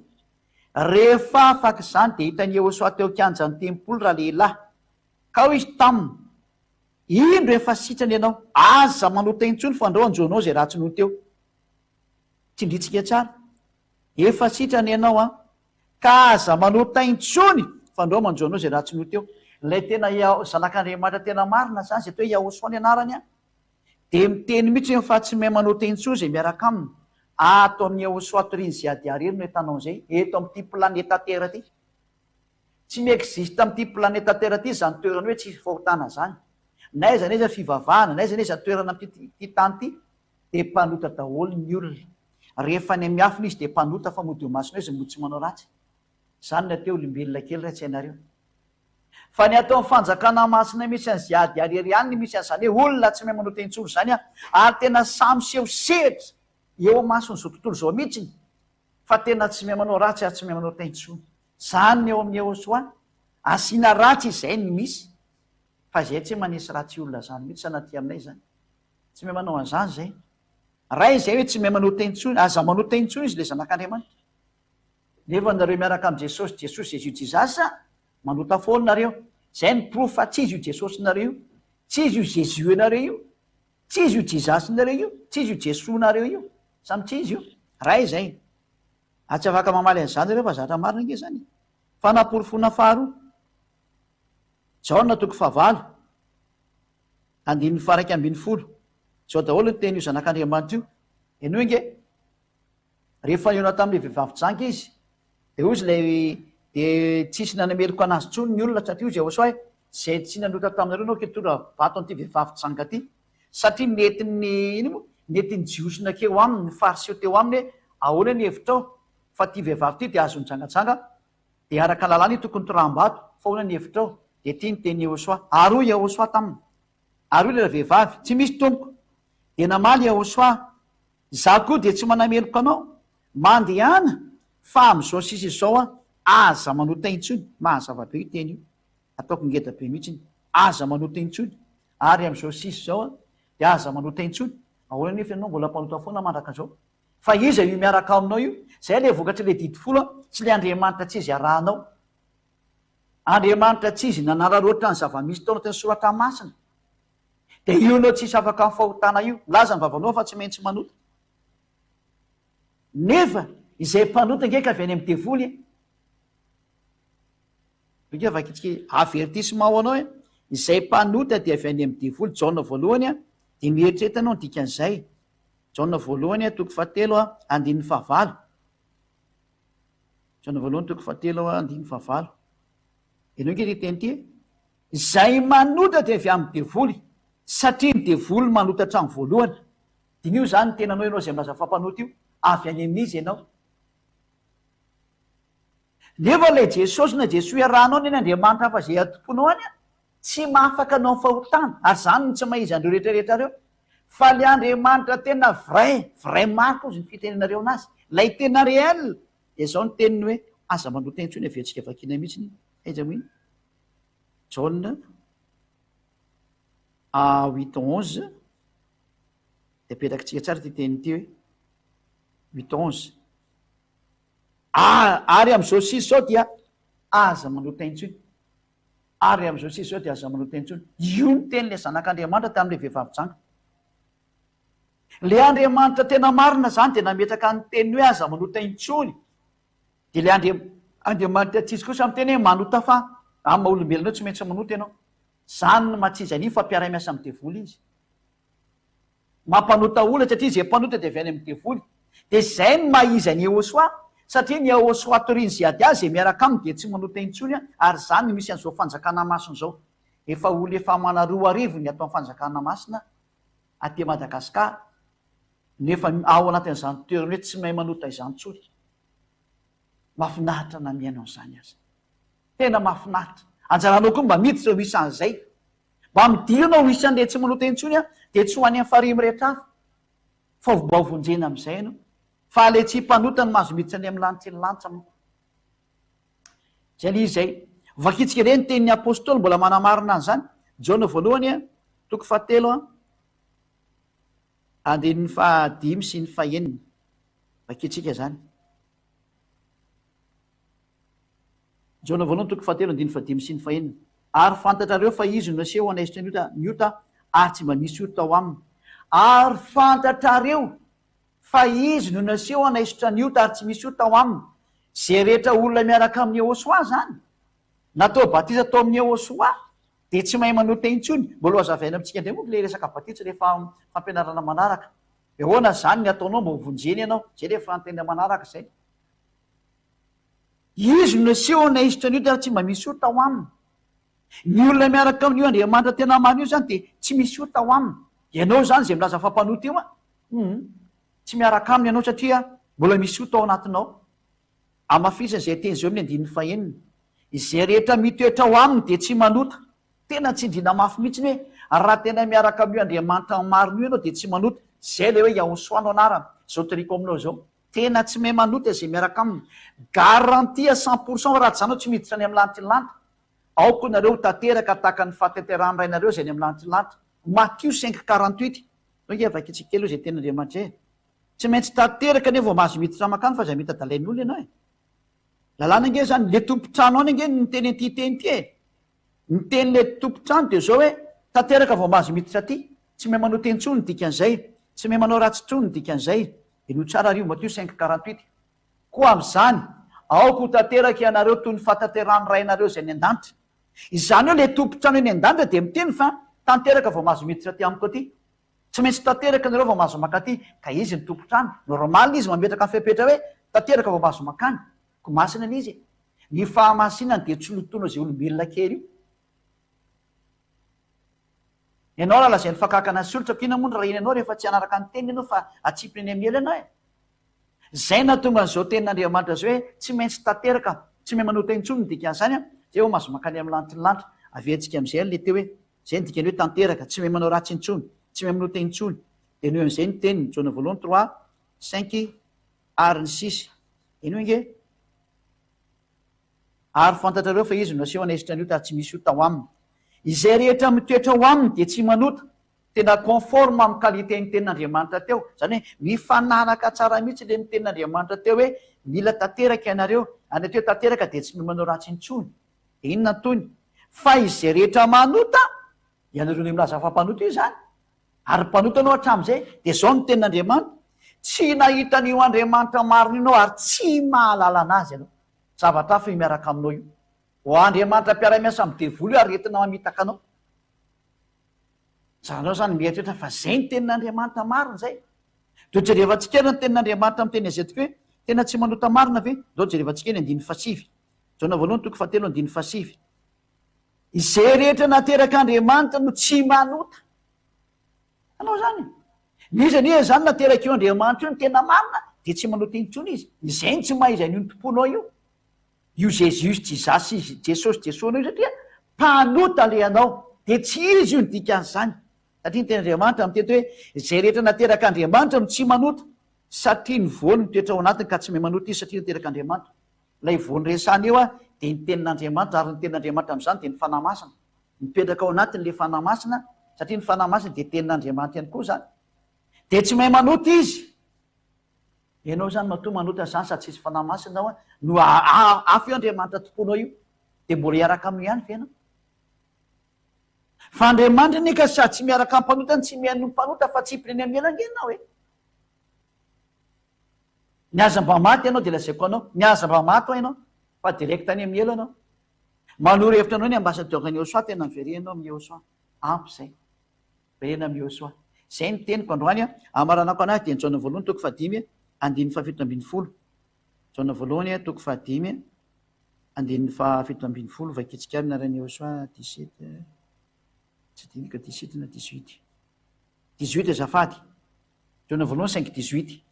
Rehefa afaka izany dia hitan'i Yehosua teo an-kianjan'ny tempoly ralehilahy. Ka hoy izy taminy, Indro efa sitrana ianao, aza manota intsony fandrao hanjo anao izay ratsy noho teo. Tsindrintsika tsara. Efa sitrana ianao an. Ka aza manota intsony fa ndrao manjo anao izay ratsy noho teo. Ilay tena Zanak'Andriamanitra tena marina izany, izay atao hoe Yahosoa ny anarany an, dia miteny mihitsy hoe fa tsy mahay manota intsony izay miaraka aminy. Ato amin'i Yahosoa torian'i Ziadia irery no ahitanao an'izay, eto amin'ity planeta Terre ity. Tsy mi-existe amin'ity planeta Terre ity izany toerana hoe tsisy fahotana izany. Na aiza na aiza fivavahana, na aiza na aiza toerana amin'ity tany ity, dia mpanota daholo ny olona. Rehefa any miafina izy dia mpanota fa mody eo imasonao izy mody tsy manao ratsy. Izany ny atao hoe olombelona kely re tsy hainareo. Fa ny ato amin'ny fanjakana masina misy an'i Ziady irery ihany ny misy an'izany hoe olona tsy mahay manota intsony izany an! Ary tena samy miseho sehatra eo imason'izao tontolo izao mihitsiny fa tena tsy mahay manao ratsy ary tsy mahay manota intsony. Izany ny eo amin'ny Yehosua. Asiana ratsy izay ny misy fa izay tsy manisy ratsy olona izany mihitsy sanatria aminay izany. Tsy mahay manao an'izany izay. Ray izay hoe tsy mahay manota intsony, aza manota intsony izy ilay zanak'Andriamanitra. Nefa nareo miaraka amin'i Jesosy, Jesosy, Jésus, Jesus, manota foana nareo. Izay ny porofo fa tsy izy io Jesosinareo io, tsy izy io Jésus-nareo io, tsy izy io Jesus-nareo io, tsy izy io Jesoa-nareo io. Samy tsy izy io. Ray izay. Ary tsy afaka mamaly an'izany nareo fa zatra marina ange izany e. Fanaporofoana faharoa. Jaona toko fahavalo. Andininy faha 11. Izao daholo ny tenin'io Zanak'Andriamanitra io. Henoy ange. Rehefa nihaona tamin'ilay vehivavy janga izy, dia hoy izy ilay dia tsisy nanameloka anazy intsony ny olona satria hoy izy Yahoshuah hoe, izay tsy nanota taminareo no hitora-bato an'ity vehivavy janga ity. Satria nentin'ny, inona moa? Nentin'ny Jiosy nankeo aminy, ny Fariseo teo aminy hoe, ahoana ny hevitrao fa ity vehivavy ity dia azo nijangajanga, dia araka ny lalàna io tokony toraham-bato, fa ahoana ny hevitrao? Dia ity ny tenin'i Yahoshuah. Ary hoy Yahoshuah taminy, ary hoy ilay vehivavy, tsy misy tompoko. Dia namaly Yahoshuah, Izaho koa dia tsy manameloka anao. Mandehana fa amin'izao sisa izao an, aza manota intsony. Mahazava be io teny io. Ataoko ngeda be mihitsy. Aza manota intsony. Ary amin'izao sisa izao an, dia aza manota intsony. Ahoana anefa ianao mbola mpanota foana mandrak'izao? Fa iza io miaraka aminao io? Izay ilay vokatr'ilay didy folo an, tsy ilay Andriamanitra tsy izy arahanao. Andriamanitra tsy izy nanararaotra ny zava-misy tao anatin'ny soratra masina. Dia io anao tsisy afaka amin'ny fahotana io. Milaza ny vavanao fa tsy maintsy manota. Nefa izay mpanota ange ka avy any amin'ny devoly e. Ange vakitsika avertissement ho anao e. Izay mpanota dia avy any amin'ny devoly. Jaona voalohany a, dia mieritrereta anao ny dikan'izay. Jaona voalohany a, toko fahatelo a, andininy fahavalo. Jaona voalohany toko fahatelo a, andininy fahavalo. Ianao ange ity teny ity e. Izay manota dia avy amin'ny devoly, satria ny devoly manota hatramin'ny voalohany. Diniho izany ny tenanao ianao izay milaza fa mpanota io, avy any amin'iza ianao? Nefa ilay Jesosy na Jesoa iarahanao anie ny Andriamanitra hafa izay atomponao any an, tsy mahafaka anao amin'ny fahotana, ary izany no tsy maha izy an'ireo rehetra rehetra ireo. Fa ilay Andriamanitra tena vrai, vrai marika hozy ny fitenenareo anazy, ilay tena réel, dia izao ny teniny hoe, aza manota intsony, averintsika vakiana mihitsy iny, aiza moa iny? Jaona a huit 11 dia apetrakintsika tsara ity teny ity hoe huit 11 ary amin'izao sisa izao dia aza manota intsony ary amin'izao sisa izao dia aza manota intsony. Io ny tenin'ilay Zanak'Andriamanitra tamin'ilay vehivavy janga. Ilay Andriamanitra tena marina izany dia nametraka ny teniny hoe aza manota intsony. Dia ilay Andria, Andriamanitra tsy izy kosa miteny hoe manota fa amin'ny maha olombelona anao tsy maintsy manota ianao. Izany no maha tsy izy an'iny fa mpiara-miasa amin'ny devoly izy. Mampanota olona satria izay mpanota dia avy any amin'ny devoly. Dia izay no maha izy an'i Yehosua satria ny Yehosua torian'i Ziadia izay miaraka aminy dia tsy manota intsony ary izany no misy an'izao fanjakana masina izao. Efa olona efa amana 2000 ny ato amin'ny fanjakana masina aty Madagascar nefa ao anatin'izany toerana hoe tsy mahay manota izany intsony. Mahafinaritra na mihaino an'izany aza. Tena mahafinaritra. Anjaranao koa mba miditra ho isan'izay. Mba midira ianao ho isan'ilay tsy manota intsony an, dia tsy ho any amin'ny farihy mirehitra afo. Fa mba ho vonjena amin'izay ianao. Fa ilay tsy mpanota no mahazo miditra any amin'ny lanitry ny lanitra manko. Izay ilay izy izay. Vakintsika indray ny tenin'ny apostoly mbola manamarina an'izany. Jaona voalohany an, toko fahatelo an, andininy fahadimy sy ny fahenina. Vakintsika izany. Jaona voalohany toko fahatelo andininy fahadimy sy ny fahenina. Ary fantatrareo fa izy no naseho hanaisotra ny ota, ny ota, ary tsy mba nisy ota tao aminy. Ary fantatrareo fa izy no naseho hanaisotra ny ota ary tsy misy ota ao aminy. Izay rehetra olona miaraka amin'i Yehosua izany, natao batisa tao amin'i Yehosua, dia tsy mahay manota intsony. Mbola ho hazavaina amintsika indray moa ilay resaka batisa rehefa fampianarana manaraka. Dia ahoana izany ny ataonao mba ho vonjena ianao? Izay ilay fanontaniana manaraka izay. Izy no naseho hanaisotra ny ota ary tsy mba misy ota ao aminy. Ny olona miaraka amin'io Andriamanitra tena marina io izany dia tsy misy ota ao aminy. Ianao izany izay milaza fa mpanota io an, hum, tsy miaraka aminy ianao satria mbola misy ota ao anatinao. Hamafisina izay teny izay eo amin'ny andininy fahenina. Izay rehetra mitoetra ao aminy dia tsy manota. Tena tsindriana mafy mihitsy ny hoe raha tena miaraka amin'io Andriamanitra marina io ianao dia tsy manota. Izay ilay hoe Yahosoa no anarany. Izao toriko aminao izao. Tena tsy mahay manota izay miaraka aminy. Garantie à 100% fa raha tsy izany ianao tsy miditra any amin'ny lanitry ny lanitra. Aoka nareo ho tanteraka tahaka ny fahatanterahan'ny Rainareo izay any amin'ny lanitry ny lanitra. Matio cinq 48. Zao ange vakitsika kely eo izay tenin'Andriamanitra izay e. Tsy maintsy tanteraka anie vao mahazo miditra mankany fa aza mety adalain'olona ianao e. Lalàna ange izany, le tompon-trano any ange no niteny an'ity teny ity e. Ny tenin'ilay tompon-trano dia izao hoe, tanteraka vao mahazo miditra aty. Tsy mahay manota intsony ny dikan'izay. Tsy mahay manao ratsy intsony ny dikan'izay. Henoy tsara ary io, Matio cinq 48. Koa amin'izany, aoka ho tanteraka ianareo toy ny fahatanterahan'ny Rainareo izay any an-danitra. Izany hoe ilay tompon-trano eny an-danitra dia miteny fa. Tanteraka vao mahazo miditra aty amiko aty. Tsy maintsy tanteraka ianareo vao mahazo mankaty. Ka izy no tompon-trano. Normal izy mametraka ny fepetra hoe tanteraka vao mahazo mankany. Ko masina anie izy e. Ny fahamasinany dia tsy lotoina izay olombelona kely io. Ianao raha lazainy fa kakana sy olitra, inona moa no rahiny anao rehefa tsy hanaraka ny teniny ianao fa atsipiny eny amin'ny ela ianao e? Izay nahatonga an'izao tenin'Andriamanitra izao hoe tsy maintsy tanteraka, tsy mahay manota intsony ny dikan'izany an, izay vao mahazo mankany amin'ny lanitry ny lanitra. Averintsika amin'izay ilay teo hoe, izay ny dikany hoe tanteraka, tsy mahay manao ratsy intsony, tsy mahay manota intsony. Dia noho amin'izay ny teniny, Jaona voalohany trois, cinq ary ny six. Henoy ange. Ary fantatrareo fa Izy no naseho hanaisotra ny ota ary tsy misy ota ao aminy. Izay rehetra mitoetra ao aminy dia tsy manota. Tena conforme amin'ny qualité ny tenin'Andriamanitra teo. Izany hoe mifanaraka tsara mihitsy ilay ny tenin'Andriamanitra teo hoe mila tanteraka ianareo. Ary ny atao hoe tanteraka dia tsy manao ratsy intsony. Dia inona ny tohiny? Fa izay rehetra manota, ianareo ilay milaza fa mpanota io izany, ary mpanota ianao hatramin'izay, dia izao ny tenin'Andriamanitra, tsy nahita an'io Andriamanitra marina io ianao ary tsy mahalala an'Azy ianao. Zavatra hafa io miaraka aminao io. O Andriamanitra mpiara-miasa amin'ny devoly io aretina mamitaka anao. Zanao zany mieritreritra fa zay ny tenin'Andriamanitra marina zay. Deo jerevantsika ary ny tenin'Andriamanitra miteny azy eto hoe tena tsy manota marina ve? Ndao jerevantsika ny andininy fahasivy. Jaona voalohany toko fahatelo andininy fahasivy. Izay rehetra naterak'Andriamanitra no tsy manota. Anao zany e. N'iza n'iza zany naterak'io Andriamanitra io ny tena marina dia tsy manota intsony izy. Izay no tsy maha izy an'io tomponao io. Io Jesus, Jesus, Jesosy, Jesoanao io satria mpanota le anao. Dia tsy izy io ny dikan'izany. Satria ny tenin'Andriamanitra mitety hoe izay rehetra naterak'Andriamanitra no tsy manota satria ny voany mitoetra ao anatiny ka tsy mahay manota izy satria naterak'Andriamanitra. Ilay voany resahana eo dia ny tenin'Andriamanitra ary ny tenin'Andriamanitra amin'izany dia ny Fanahy Masina. Mipetraka ao anatiny ilay Fanahy Masina, satria ny Fanahy Masina dia Tenin'Andriamanitra ihany koa izany. Dia tsy mahay manota izy. Ianao izany matoa manota izany sady tsisy Fanahy Masina ao, no hafa io Andriamanitra tomponao io. Dia mbola hiaraka aminy ihany ve ianao? Fa Andriamanitra anie ka sady tsy miaraka amin'ny mpanota no tsy mihaino ny mpanota fa tsipiny eny amin'ny ela ange ianao e. Ny aza mba maty ianao dia lazaiko anao, ny aza mba maty hoa ianao fa direct any amin'ny ela ianao. Manoro hevitra anao ny ambassadeur ny Eosoa tena miverena ao amin'ny Eosoa. Ampy izay. Miverena amin'ny Eosoa. Izay ny teniko androany a. Amaranako anahy dia ny Jaona voalohany toko fahadimy andininy fahafito ambin'ny folo. Jaona voalohany toko fahadimy andininy fahafito ambin'ny folo vakitsika ary anaran'ny Eosoa 17 tsy diniko 17 na 18. 18 azafady. Jaona voalohany 5 18.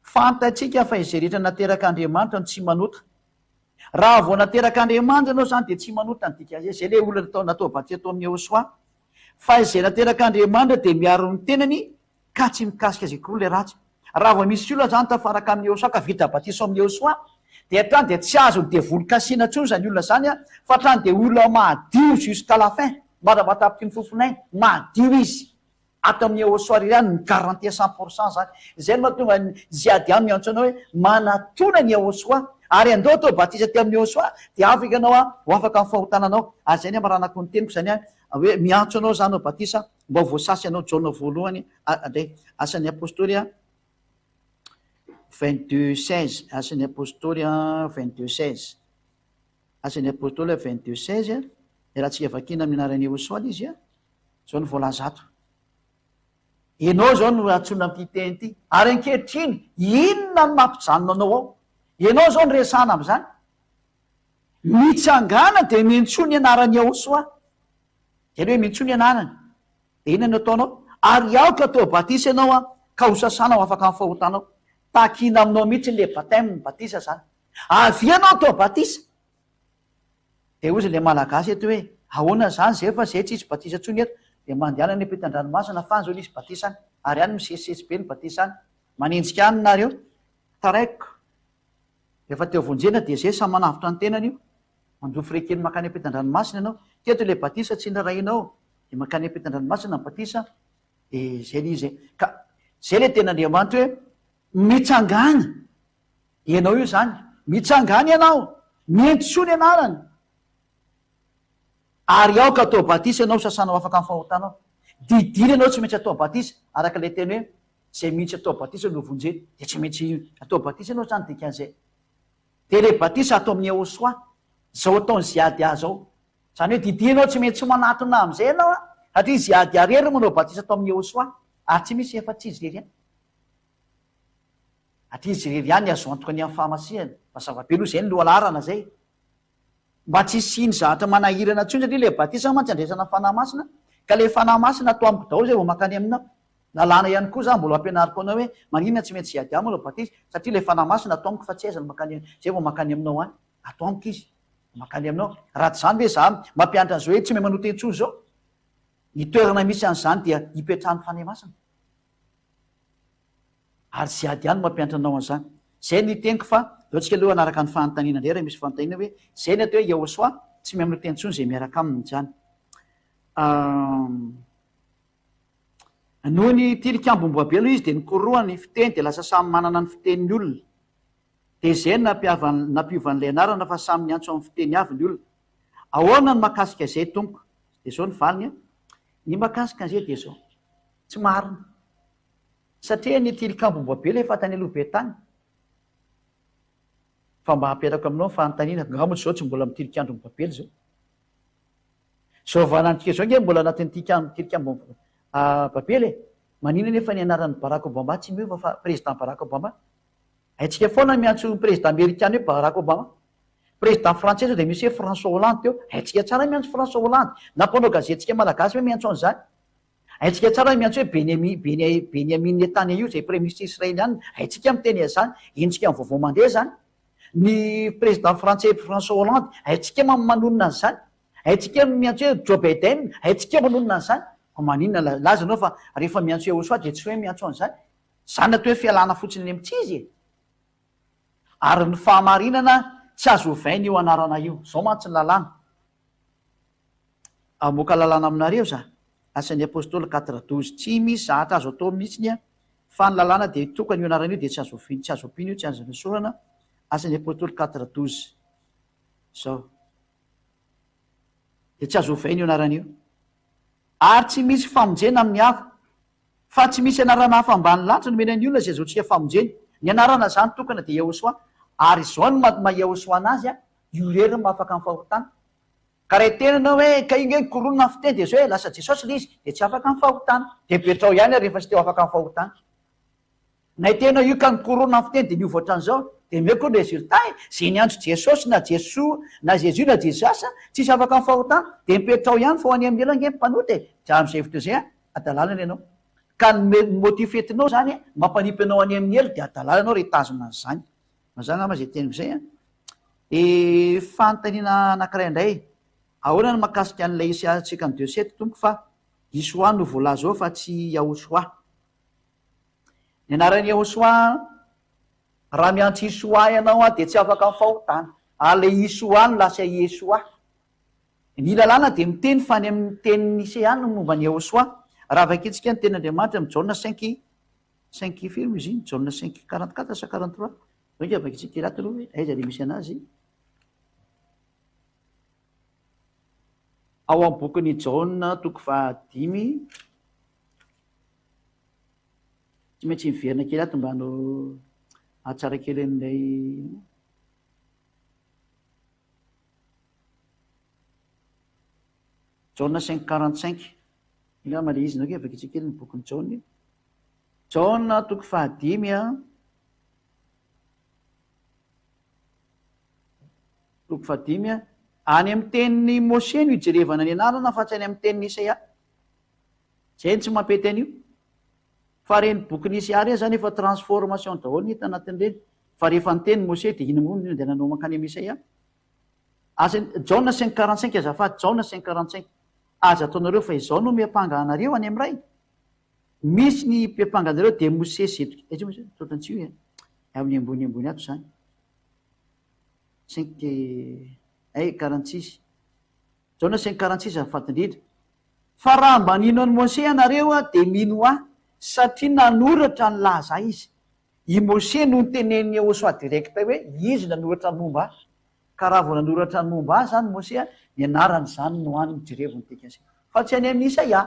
Fantatsika fa izay rehetra naterak'Andriamanitra no tsy manota. Raha vao naterak'Andriamanitra ianao izany dia tsy manota ny dikan'izay. Izay ilay olona natao natao batisa tao amin'ny Yehosua. Fa izay naterak'Andriamanitra dia miaro ny tenany ka tsy mikasika azy akory ilay ratsy. Raha vao misy olona izany tafaraka amin'i Yehosua ka vita batisa ao amin'ny Yehosua dia hatrany dia tsy azon'ny devoly kasihina intsony izany olona izany fa hatrany dia olona madio jusqu'à la fin, mandra-pahatapitry ny fofon'ainy, madio izy. Ato amin'ny Eosoir ihany ny garantie 100% zany. Izay no mahatonga ny Ziadian miantso anao hoe manatona ny Eosoir. Ary andao atao batisa aty amin'ny Eosoir dia afaka ianao ho afaka amin'ny fahotana anao. Ary izay ny amaranako ny teniko izany hoe miantso anao za hanao batisa mba ho voasasa ianao Jaona voalohany indray Asan'ny Apostoly 22 16 Asan'ny Apostoly 22 16 Asan'ny Apostoly 22 16 Raha tsy vakiana amin'ny anaran'i Eosoa izy a. Izao no voalaza ato. Ianao izao no antsoina amin'ity teny ity. Ary ankehitriny, inona no mampijanona anao ao? Ianao izao no resahana amin'izany. Mitsangàna dia miantsoa ny anaran'i Yahoshuah. Izay hoe miantsoa ny anarany. Dia inona no ataonao? Ary aoka atao batisa ianao an, ka ho sasana ho afaka amin'ny fahotanao. Takina aminao mihitsy ilay baptême, batisa izany. Avia ianao atao batisa. Dia hozy ilay Malagasy eto hoe, ahoana izany izay fa izay tsisy batisa intsony eto, dia mandehana any ampitan-dranomasina fa any izao nisy batisa any, ary any misesisesy be ny batisa any. Manenjika any nareo. Taraiko. Rehefa te ho vonjena dia izay samy manavotra ny tenany io. Mandoa frais kely mankany ampitan-dranomasina ianao. Teto ilay batisa tsy niraharahianao, dia mankany ampitan-dranomasina ny batisa, dia izay ilay izy e. Ka izay ilay tenin'Andriamanitra hoe, mitsangàna. Ianao io izany. Mitsangàna ianao. Miantsoa ny anarany. Ary aoka atao batisa ianao sasana ho afaka amin'ny fahotanao. Didiana ianao tsy maintsy atao batisa, araka ilay teny hoe izay mihitsy atao batisa no vonjena. Dia tsy maintsy atao batisa ianao izany dikan'izay. Dia ilay batisa ato amin'ny Eosoa, izao ataon'i Ziadia izao. Izany hoe didiana ianao tsy maintsy manatona amin'izay ianao an. Satria izy ady irery no manao batisa ato amin'i Yehosua, ary tsy misy afa-tsy izy irery ihany. Satria izy irery ihany azo antoka ny amin'ny fahamasihana. Mazava be aloha izay ny lohalaharana izay. Mba tsy hisian'ny zavatra manahirana intsony satria ilay batisa mantsy andraisana ny Fanahy Masina, ka ilay Fanahy Masina ato amiko daholo izay vao mankany aminao. Lalàna ihany koa za mbola ampianariko anao hoe maninona tsy maintsy hiady aminy ilay batisa satria ilay Fanahy Masina ato amiko fa tsy aiza no mankany izay vao mankany aminao any. Ato amiko izy vao mankany aminao. Raha tsy izany ve za mampianatra an'izao hoe tsy mahay manota intsony izao? Ny toerana misy an'izany dia ipetrahan'ny Fanahy Masina. Ary tsy ady ihany no mampianatra anao an'izany. Izay no teniko fa ndao tsika aloha hanaraka ny fanontaniana indray raha misy fanontaniana hoe izay ny atao hoe Yahoshuah tsy miha manota intsony izay miaraka aminy izany. Noho ny tilikambo Babela izy dia nikorohany ny fiteny dia lasa samy manana ny fiteniny olona. Dia izay no nampiova an'ilay anarana fa samy niantso amin'ny fiteny avy ny olona. Ahoana ny mahakasika izay tompoko? Dia izao ny valiny an. Ny mahakasika an'izay dia izao. Tsy marina. Satria ny tilikambo Babela efa tany aloha be tany. Fa mba hampiarako aminao ny fanontaniana, angaha moa izao tsy mbola amin'ny tilikandron'i Babela izao? Izao valantsika izao ange mbola anatin'ny tilikambo Babela e! Maninona anefa ny anaran'i Barack Obama tsy miova fa président Barack Obama? Haintsika foana ny miantso ny président amerikana hoe Barack Obama. Président frantsay izao dia misy hoe François Hollande teo. Haintsika tsara ny miantso François Hollande. Na mpanao gazetintsika malagasy hoe miantso an'izany. Haintsika tsara ny miantso hoe Benyamin, Benyamin Netanyahu izay praiminisitra israeliana. Haintsika miteny an'izany. Henontsika amin'ny vaovao mandeha izany. Ny président frantsay François Hollande, haintsika manonona an'izany. Haintsika ny miantso hoe Joe Biden, haintsika manonona an'izany. Fa maninona laza ianao fa rehefa miantso Yehosoa dia tsy hoe miantso an'izany. Izany atao hoe fialana fotsiny any amin'ny tsy izy e! Ary ny fahamarinana tsy azo ovaina io anarana io. Izao mantsy ny lalàna. Hamoaka lalàna aminareo za. Asan'ny Apostoly 4, 12. Tsy misy zahatra azo atao mihitsiny an, fa ny lalàna dia tokana io anarana io dia tsy azo oviana, tsy azo ampiana io, tsy azo nesorana. Asan'ny Apostoly 4, 12. Izao. Dia tsy azo ovaina io anarana io. Ary tsy misy famonjena amin'ny hafa. Fa tsy misy anarana hafa ambany lanitra nomena ny olona izay azahoantsika famonjena. Ny anarana izany tokana dia Yahoshuah. Ary izao no maha Yahoshuah anazy, io irery no mahafaka amin'ny fahotana. Ka raha hiteny ianao hoe ka io nge nikorona ny fiteny dia izao e, lasa Jesosy ilay izy, dia tsy afaka amin'ny fahotana. Dia apetraho ihany ary rehefa tsy te ho afaka amin'ny fahotana. Na hiteny ianao io ka nikorona ny fiteny dia niova ohatran'izao, dia omeko ny résultat e, izay niantso Jesosy na Jesoa na Jésus na Jesus, tsisy afaka amin'ny fahotana, dia mipetraho ihany fa ho any amin'ny helo ange ny mpanota e, dia amin'izay hevitra izay an, hadalana ny anao. Ka ny motif entinao izany mampanipy anao any amin'ny helo dia hadalana ianao raha hitazona an'izany. Mazava angamba izay teniko izay an. Dia fanontaniana anankiray indray, ahoana ny mahakasika an'ilay Isaia 52 sept tompoko fa Isoa no voalaza ao fa tsy Yahosoa. Ny anaran'i Yahosoa, raha miantso Isoa ianao dia tsy afaka amin'ny fahotana. Ary ilay Isoa no lasa Yesoa. Ny lalàna dia miteny fa any amin'ny tenin'i Nisea no momba an'i Yahosoa. Raha vakintsika ny tenin'Andriamanitra amin'ny Jaona cinq, cinq firy moa izy iny? Jaona cinq 44 sa 43? Zao ange vakintsika kely ato aloha hoe aiza ilay misy anazy. Ao amin'ny bokin'i Jaona toko fahadimy. Tsy maintsy miverina kely ato mba hanao hahatsara kely an'ilay Jaona 5 45. Angamba ilay izy ndray vakintsika kely ny bokin'i Jaona. Jaona toko fahadimy a. Toko fahadimy a. Any amin'ny tenin'i Moshe no ijerevana ny anarana fa tsy any amin'ny tenin'i Isaia. Izay no tsy mampety an'io. Fa ireny bokin'i Isaia ireny izany efa transformation daholo ny hita anatin'ireny. Fa rehefa niteny Moshe dia inona moa no andehananao mankany amin'i Isaia? Aza, Jaona 5 45 azafady, Jaona 5 45. Aza ataonareo fa izao no miampanga anareo any amin'ny Ray. Misy ny mpiampanga anareo dia Mosesy eto, aiza moa izany? Ohatran'ny tsy io e. Amin'ny ambony ambony ato izany. Cinq, ay, 46. Jaona 5 46 azafady indrindra. Fa raha mba nino an'i Mosè ianareo dia mino ahy, satria nanoratra ny laza ahy izy. I Mosè no notenenin'i Yehosua direct hoe izy nanoratra ny momba ahy. Ka raha vao nanoratra ny momba ahy izany Mosè, ny anarany izany no any jerevo ny dikan'izay. Fa tsy any amin'i Isaia.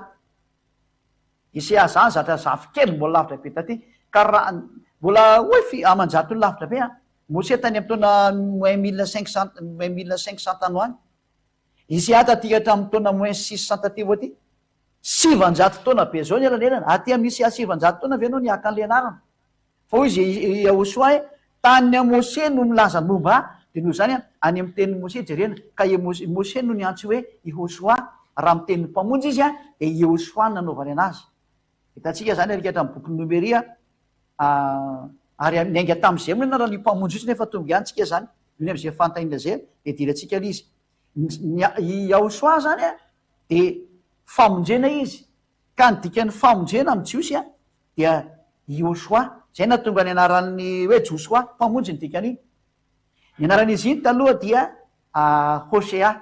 Isaia izany zatra zafikely mbola lavitra be taty. Ka raha mbola hoy fi aman-jatony lavitra be an. Mosè tany amin'ny taona moins 1500, moins 1500 tany ho any. Isaia taty hatramin'ny taona moins 600 taty ho aty. 900 taona be zao ny elanelana, aty amin'ny ICA 900 taona ve ianao nihaka an'ilay anarana? Fa hoy izy i Yahoshua hoe, Tany amin'i Moshe no milaza ny momba ahy, dia noho izany any amin'ny tenin'i Moshe jerena, ka i Moshe no niantso hoe Yehosua, raha amin'ny tenin'ny Mpamonjy izy dia Yehosua no nanaovany anazy. Hitantsika izany ary hatramin'ny bokin'ny Nomeria, ary niainga tamin'izay moa ny anaran'io Mpamonjy io nefa tonga ihany tsika izany, iny amin'izay fanontaniana izay dia idirantsika ilay izy. I Yahosua izany dia famonjena izy, ka ny dikan'ny famonjena amin'ny Jiosy dia Yehosua, izay nahatonga ny anaran'ny hoe Josoa, mpamonjy ny dikan'iny. Ny anaran'izy iny taloha dia Hosea.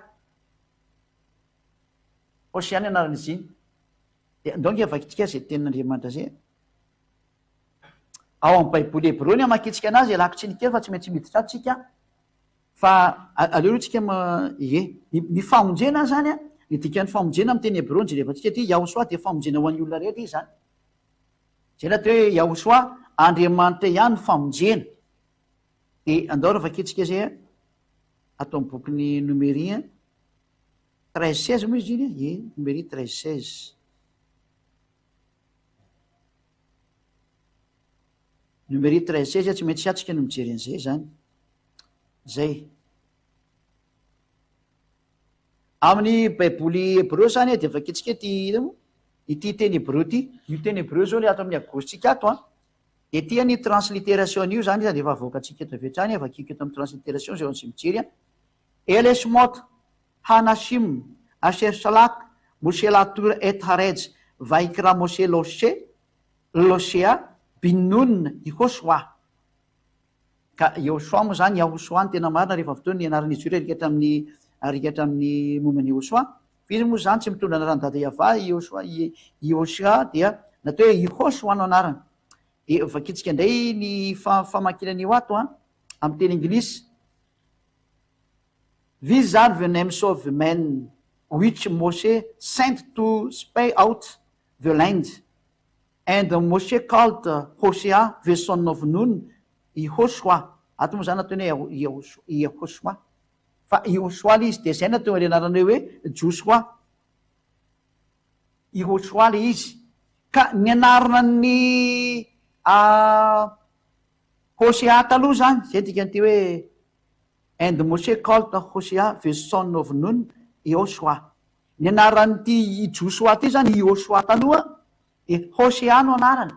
Hosea ny anaran'izy iny. Dia andao ange vakintsika izay tenin'Andriamanitra izay. Ao amin'ny Baiboly Hebreo ny amakintsika anazy, ialako tsiny kely fa tsy maintsy miditra ato tsika. Fa aleo aloha tsika ma, ie. Ny famonjena zany an, ny dikan'ny famonjena amin'ny teny hebreo no jerevantsika aty, Yahoshuah dia famonjena ho an'ny olona rehetra izy zany. Zay ilay atao hoe Yahoshuah, Andriamanitra ihany no famonjena. Dia andao raha vakintsika izay an, ato amin'ny bokin'ny Nomery an, 13 16 moa izy iny an, ie, Nomery 13 16. Nomery 13 16, tsy maintsy atsika no mijery an'izay zany. Zay. Amin'ny Baiboly hebreo zany dia vakintsika ity inona moa? Ity teny hebreo ity. Io teny hebreo zao le ato amin'ny agositsika ato an. Dia ity ny transliteration an'io zany izy efa avoakantsika eto avy hatrany, vakiko eto amin'ny transliteration zay ho an'izay mijery an. Ele shmot hanashim asher shalak Moshe latur et haretz vayikra Moshe loshe loshea bin Nun Yehoshoa. Ka Yehoshoa moa izany, Yahoshoa no tena marina rehefa avy teo ny anaran'izy io rerika hatramin'ny rerika hatramin'ny momba an'i Yehoshoa. Fa izy moa izany tsy mitondra anaran'i Dada Yavah, Yehoshoa, Yehoshoa dia natao hoe Yehoshoa no anarany. Dia vakintsika indray ny famakiana an'io ato an, amin'ny teny anglisy. These are the names of the men which Moshe sent to spy out the land. And Moshe called Hosea the son of Nun Yehoshua, ato moa zany nataony hoe Yehoshua, fa Yehoshua le izy, de zay nahatonga le anarana hoe Josoa, Yehoshua le izy, ka ny anarana ny Hosea taloha zany, zay dikan'ity hoe And Moshe called Hosea the son of Nun Yehoshua, ny anaran'ity Josoa ty zany Yehoshua taloha Dia Hosea no anarany.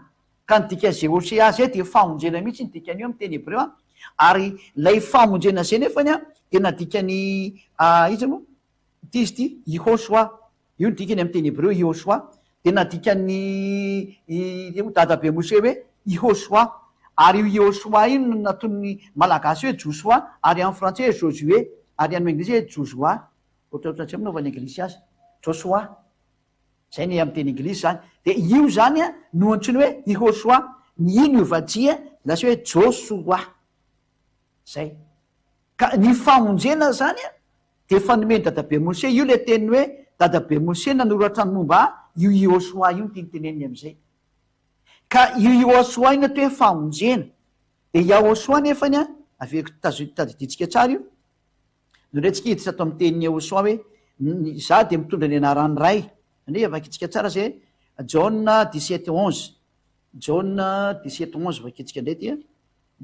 Ka ny dikan'izay Hosea izay dia famonjena mihitsy ny dikan'io amin'ny teny hebreo an. Ary ilay famonjena izay nefany an, dia nadikan'i iza moa ity izy ity? Yehosua. Io ny dikany amin'ny teny hebreo Yehosua. Dia nadikan'i iza moa dadabe Mose hoe Yehosua. Ary io Yehosua io no nataon'ny Malagasy hoe Josoa, ary amin'ny frantsay hoe Josué, ary amin'ny anglisy hoe Josoa. Ohatrohatran'izay moa no anaovan'ny anglisy azy. Josoa. Zay ny amin'ny teny anglisy zany. Dia io zany no antsoina hoe Yehosua. Ny i niova J lasa hoe Josoa. Zay. Ka ny famonjena zany dia efa nomen'i Dadabe Mose. Io ilay teniny hoe Dadabe Mose nanoratra ny momba ahy, io Yehosua io no tiany teneniny amin'izay. Ka io Yehosua io no atao hoe famonjena. Dia Yahosua nefany an, averiko tadidintsika tsara io, Nony antsika hiditra ato amin'ny tenin'i Yehosua hoe, Izaho dia mitondra ny anaran'ny Ray. Anie vakintsika tsara izay e. Jaona dix-sept onze. Jaona dix-sept onze vakintsika indray ity a.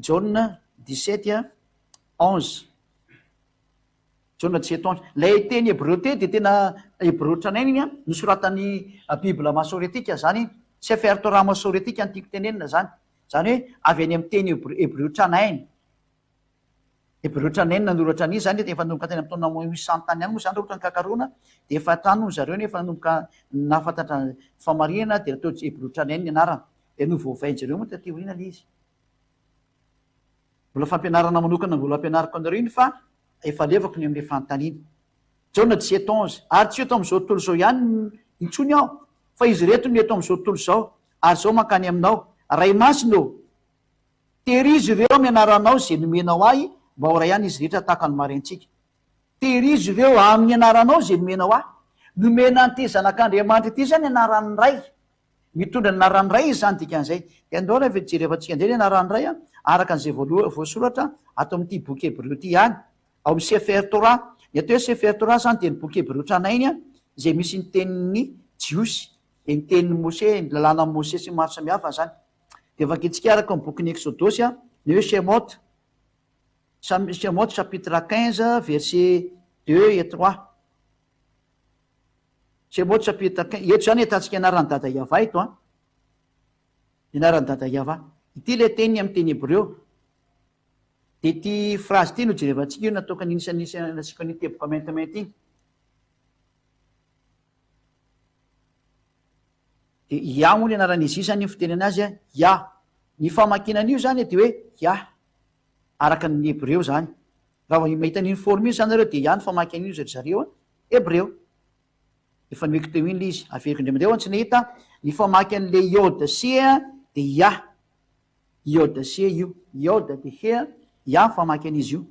Jaona dix-sept onze. Jaona dix-sept onze. Ilay teny hebreo teny dia tena hebreo tranainy iny a. Nosoratan'ny Bible masoretika izany iny. Sefer Torah masoretika no tiako tenenina izany. Izany hoe avy any amin'ny teny hebreo tranainy. Hebreo tranainy nanoratra an'izy izany efa nanomboka tany amin'ny taona moins huit cent tany ihany moa izany raha ohatra ny kakaroana dia efa tany hono zareo nefa nanomboka nahafantatra famarihana dia natao Hebreo tranainy ny anarana dia novaovain-jareo moa taty aoriana ilay izy. Mbola fampianarana manokana mbola ampianariko anareo iny fa efa alevako ny amin'ilay fanontaniana. Jaona dix-sept onze, Ary tsy eto amin'izao tontolo izao ihany intsony aho, fa izy ireto no eto amin'izao tontolo izao, ary izao mankany aminao. Ray Masina ô! Tehirizo ireo amin'ny anaranao izay nomenao ahy mba ho iray ihany izy rehetra tahaka ny marentsika. Tehirizo ireo amin'ny anaranao izay nomenao ahy. Nomena an'ity Zanak'Andriamanitra ity izany ny anaran'ny Ray. Mitondra ny anaran'ny Ray izy izany dikan'izay. Dia andao raha jerevantsika indray ny anaran'ny Ray araka an'izay voaloha voasoratra ato amin'ity boky Hebreo ity ihany. Ao amin'ny Sefer Torah. Ny atao hoe Sefer Torah izany dia ny boky Hebreo tranainy izay misy ny tenin'ny. Jiosy, dia ny tenin'i Mose, ny lalànan'i Mose sy ny maro samihafa izany. Dia vakintsika araka ny bokin'ny Eksodosy, ny hoe Shemot, Shemot chapitre 15 verset 2 et 3. Shemot chapitre 15, eto izany ahitantsika anaran'i Dada Yavah eto an. Ny anaran'i Dada Yavah. Ity ilay teniny amin'ny teny hebreo. Dia ity phrase ity no jerevantsika io nataoko anisan'ny nasiako an'iny teboka maintimainty iny. Dia Yah moa ny anaran'izy io izany ny fitenena azy an, Yah. Ny famakiana an'io izany dia hoe Yah, araka ny hebreo izany. Raha vao mahita an'iny forme iny izany nareo dia Yah ny famaky an'io ry zareo an, hebreo. Efa nomeko teo iny ilay izy, averiko indray mandeha ho an'ny tsy nahita, ny famaky an'ilay Yod sy He dia Yah. Yod sy He io. Yod dia He, Yah ny famaky an'izy io.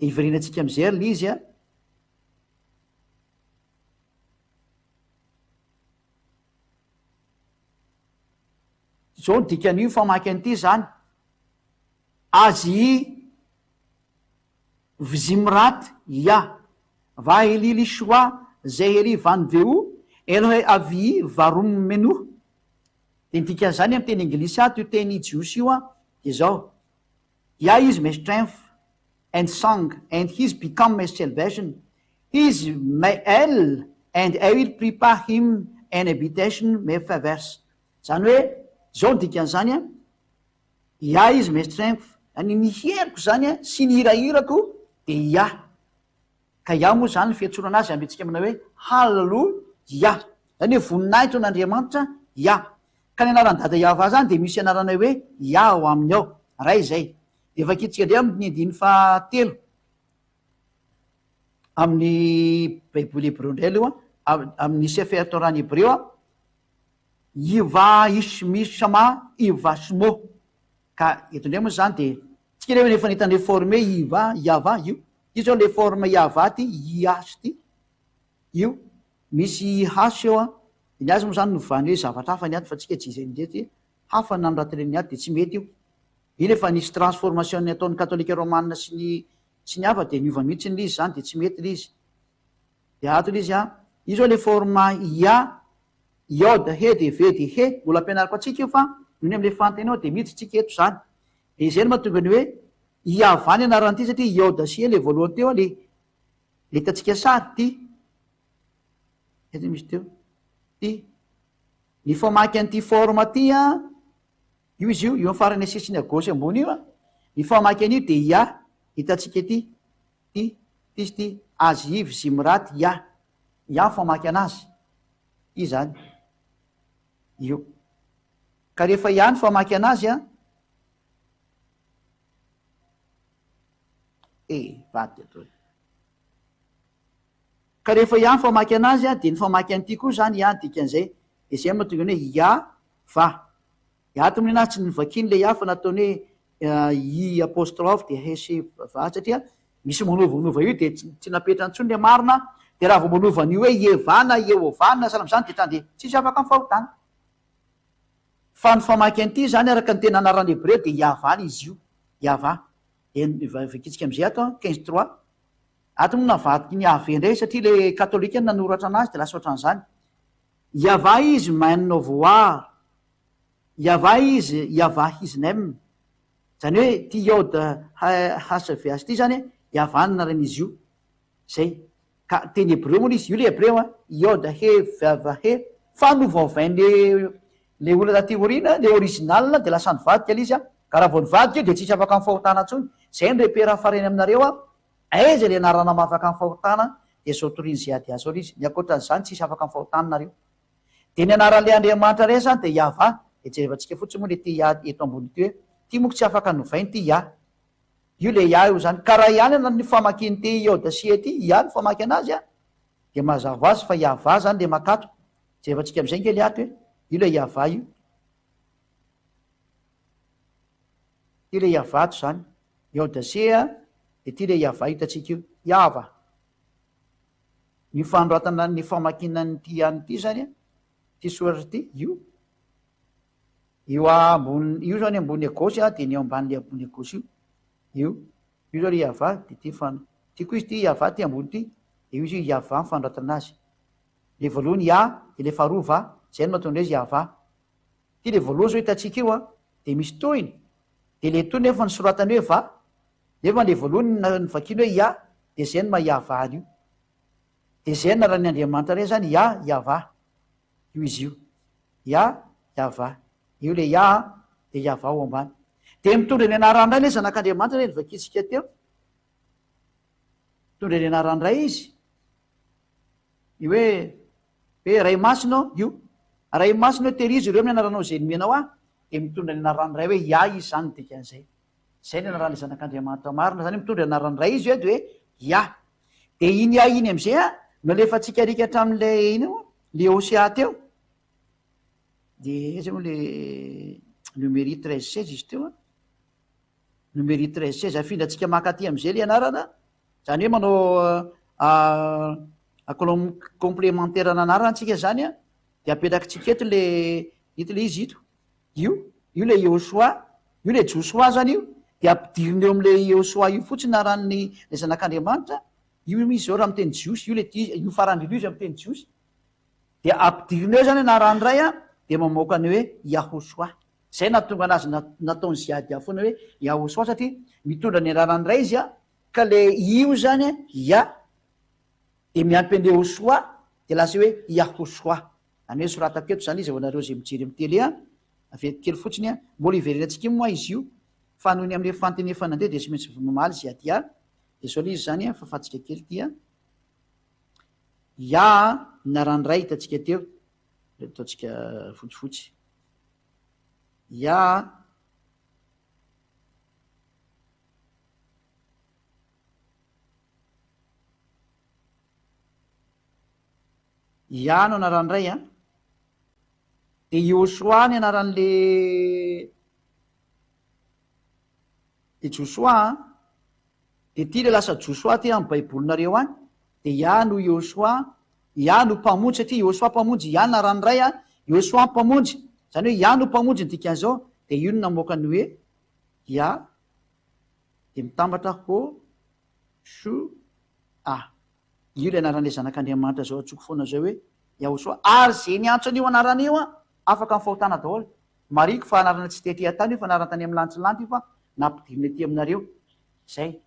Dia hiverenantsika amin'izay ary ilay izy an. Izao ny dikan'io famaky an'ity izany, Azy Vzimrat Ya, Vaheli Lishwa Zeheri Van Veu Elohe Avii Varum Menuh. Dia ny dikan'izany amin'ny teny anglisy ato io teny jiosy io dia izao, Yah is my strength and song and he's become my salvation, he is my El and I will prepare him an habitation my favors. Izany hoe izao ny dikan'izany an, Yah is my strength, izany ny heriko izany an sy ny hirahirako dia Yah. Ka Yah moa izany ny fiantsoana anazy ambintsika manao hoe Hallelujah. Izany hoe voninahitra ho an'Andriamanitra Yah. Ka ny anaran'i Dada Yahvah izany dia misy anarana hoe Yah ao aminy ao. Ray izay. Dia vakintsika indray amin'ny andininy fahatelo amin'ny Baiboly hebreo indray aloha, amin'ny Sefer Torah ny hebreo, Yivah Ishmi Shama Yivah Shmo. Ka eto indray moa izany dia tsika nefa efa nahita an'ilay forme Yivah, Yavah io. Ity izao ilay forme Yavah ity, IH ity. Io. Misy IH eo an. Dia ny azy moa izany novany hoe zavatra hafa ny ato fa tsika tsy izay indray ity. Hafa ny nanoratan'ny ato dia tsy mety io. Iny efa nisy transformation ny ataon'ny katolika romana sy ny sy ny hafa dia niova mihitsy ilay izy izany dia tsy mety ilay izy. Dia ato ilay izy an. Io izao ilay forme IA, Iod, he dia ve dia he. Mbola ampianariko antsika io fa noho ny amin'ilay fanontanianao dia miditra tsika eto izany. Dia izay no mahatonga ny hoe Iavah ny anaran'ity satria Iod sy he ilay voalohany teo ilay ilay hitantsika sary ity. Aiza misy teo? Ity. Ny famaky an'ity forme ity an, io izy io, io amin'ny farany sisiny à gauche ambony io an, ny famaky an'io dia Ia, hitantsika ity, ity, ity izy ity, Aziv Zimrat Ia, Ia ny famaky anazy, ity izany, io. Ka rehefa Ia ny famaky anazy an, eh, vadika atoy. Ka rehefa Yah ny famaky anazy dia ny famaky an'ity koa izany Yah ny dikan'izay. Dia izay no mahatonga ny hoe Yah va. Dia ato moa nenaha tsy novakiany ilay Yah fa nataony hoe I apostrophe dia H va satria misy manovanova io dia tsy napetrany intsony ilay marina. Dia raha vao manova an'io hoe Yehvah na Yehovah na sahala amin'izany dia hatrany dia tsisy afaka ny fahotana. Fa ny famaky an'ity izany araka ny tena anarany hebreo dia Yahvah izy io. Yahvah. Dia vakintsika amin'izay ato an, 15 trois. Ato moa navadiky ny AV indray satria le katolika no nanoratra anazy dia lasa ohatran'izany. Yavah is man of war, Yavah is Yavah his name. Izany hoe ity Yod HVH ity izany Yavah ny anaran'izy io. Izay. Ka teny hebreo moa ilay izy, io ilay hebreo an, Yod He Vav He, fa novaovain'le le olona taty aoriana, le original dia lasa nivadika ilay izy an, ka raha vao nivadika io dia tsisy afaka amin'ny fahotana intsony. Izay no repère farany aminareo an. Aiza ilay anarana mahafaka ny fahotana dia zao torian'i Ziadia zao ilay izy, ny ankoatran'izany tsisy afaka ny fahotana nareo. Dia ny anaran'ilay Andriamanitra iray izany dia Yavah, dia jerevantsika fotsiny moa ilay ity Yah eto ambony ity hoe, ity moa tsy afaka novaina ity Yah. Io ilay Yah io izany. Ka raha ihany ny famakian'ity Yod sy He ity, Yah no famaky anazy an, dia mazava ho azy fa Yavah izany ilay makato. Jerevantsika amin'izay ange ilay ato hoe, io ilay Yavah io. Ity ilay Yavah ato izany. Yod-She dia ity ilay Yavah hitantsika io. Yava. Ny fanoratana ny famakiana an'ity ihany ity izany an, ity soratra ity, io. Io ambony, io izany ambony à gauche dia ny eo ambanin'ilay ambony à gauche io. Io. Io izao ilay Yavah, dia ity fan, ity koa izy ity Yavah ity ambony ity, dia io izy io Yavah ny fanoratana azy. Le voalohany Ya, de le faharoa Va. Zay no mahatonga ny hoe Yavah. Ity le voalohany zao hitantsika io an, de misy tohiny, de le tohiny nefa nosoratany hoe Va, nefa le voalohany novakiany hoe Ya, de zay no maha Yavah an'io. De zay anaran'ny Andriamanitra ray zany, Ya, Yavah. Io izy io. Ya, Yavah. Io le Ya an, de Yavah ao ambany. De mitondra ny anaran'ny Ray le Zanak'Andriamanitra le novakintsika teo. Mitondra ny anaran'ny Ray izy. Ny hoe hoe Ray Masina ô, io. Ray Masina ô, tehirizo ireo amin'ny anaranao izay nomenao ahy, dia mitondra ny anaran'ny Ray hoe Yah izy izany ny dikan'izay. Izay ny anaran'ilay Zanak'Andriamanitra marina izany hoe mitondra ny anaran'ny Ray izy hoe dia hoe Yah. Dia iny Yah iny amin'izay an, no alefantsika alika hatramin'ilay inona moa, ilay Hosea teo. Dia aiza moa ilay Numéri 13 16 izy teo an. Numéri 13 16, afindrantsika maka aty amin'izay ilay anarana, izany hoe manao complémentaire an'anarana tsika izany an, dia apetrakitsika eto ilay, ito ilay izy ito, io, io ilay Yehosoa, io ilay Josoa izany io, dia ampidirina eo amin'ilay Yehosoa io fotsiny anaran'ny ilay zanak'Andriamanitra, io izy izao raha miteny jiosy, io ilay io farany indrindra io izy amin'ny teny jiosy, dia ampidirina eo izany anaran'ny ray an, dia mamoaka ny hoe Yahosoa. Izay nahatonga anazy nataony ziadia foana hoe Yahosoa satria mitondra ny anaran'ny ray izy an, Ka le io zany an, Yah, dia miampy an'le Hosoa, dia lasa hoe Yahoshuah. Zany hoe soratako eto zany izy ho anareo izay mijery amin'ny télé an, averiko kely fotsiny an, mbola hiverenantsika moa izy io, fa noho ny amin'le fantiny efa nandeha dia tsy maintsy mamaly izy aty an, dia zao le izy zany an, fafantsika kely ity an, Yah ny anaran'ny ray hitantsika teo, ataontsika fotsifotsy, Yah. Yah no anaran'ny ray an. Dia Yehosua ny anaran'le dia Josoa an. Dia ity le lasa Josoa aty amin'ny baibolinareo any. Dia Yah no Yehosua, Yah no mpamonjy satria Yehosua mpamonjy, Yah anaran'ny ray an, Yehosua mpamonjy. Izany hoe Yah no mpamonjy ny dikan'izao. Dia io no namoaka ny hoe Yah dia mitambatra ho shu a. Io ilay anaran'ilay Zanak'Andriamanitra izao antsoiko foana izao hoe Yahoshua. Ary izay niantso an'io anarana io an, afaka amin'ny fahotana daholo. Marihiko fa anarana tsy tety an-tany io fa anarana tany amin'ny lanitra lanitra io fa nampidirina ety aminareo. Izay.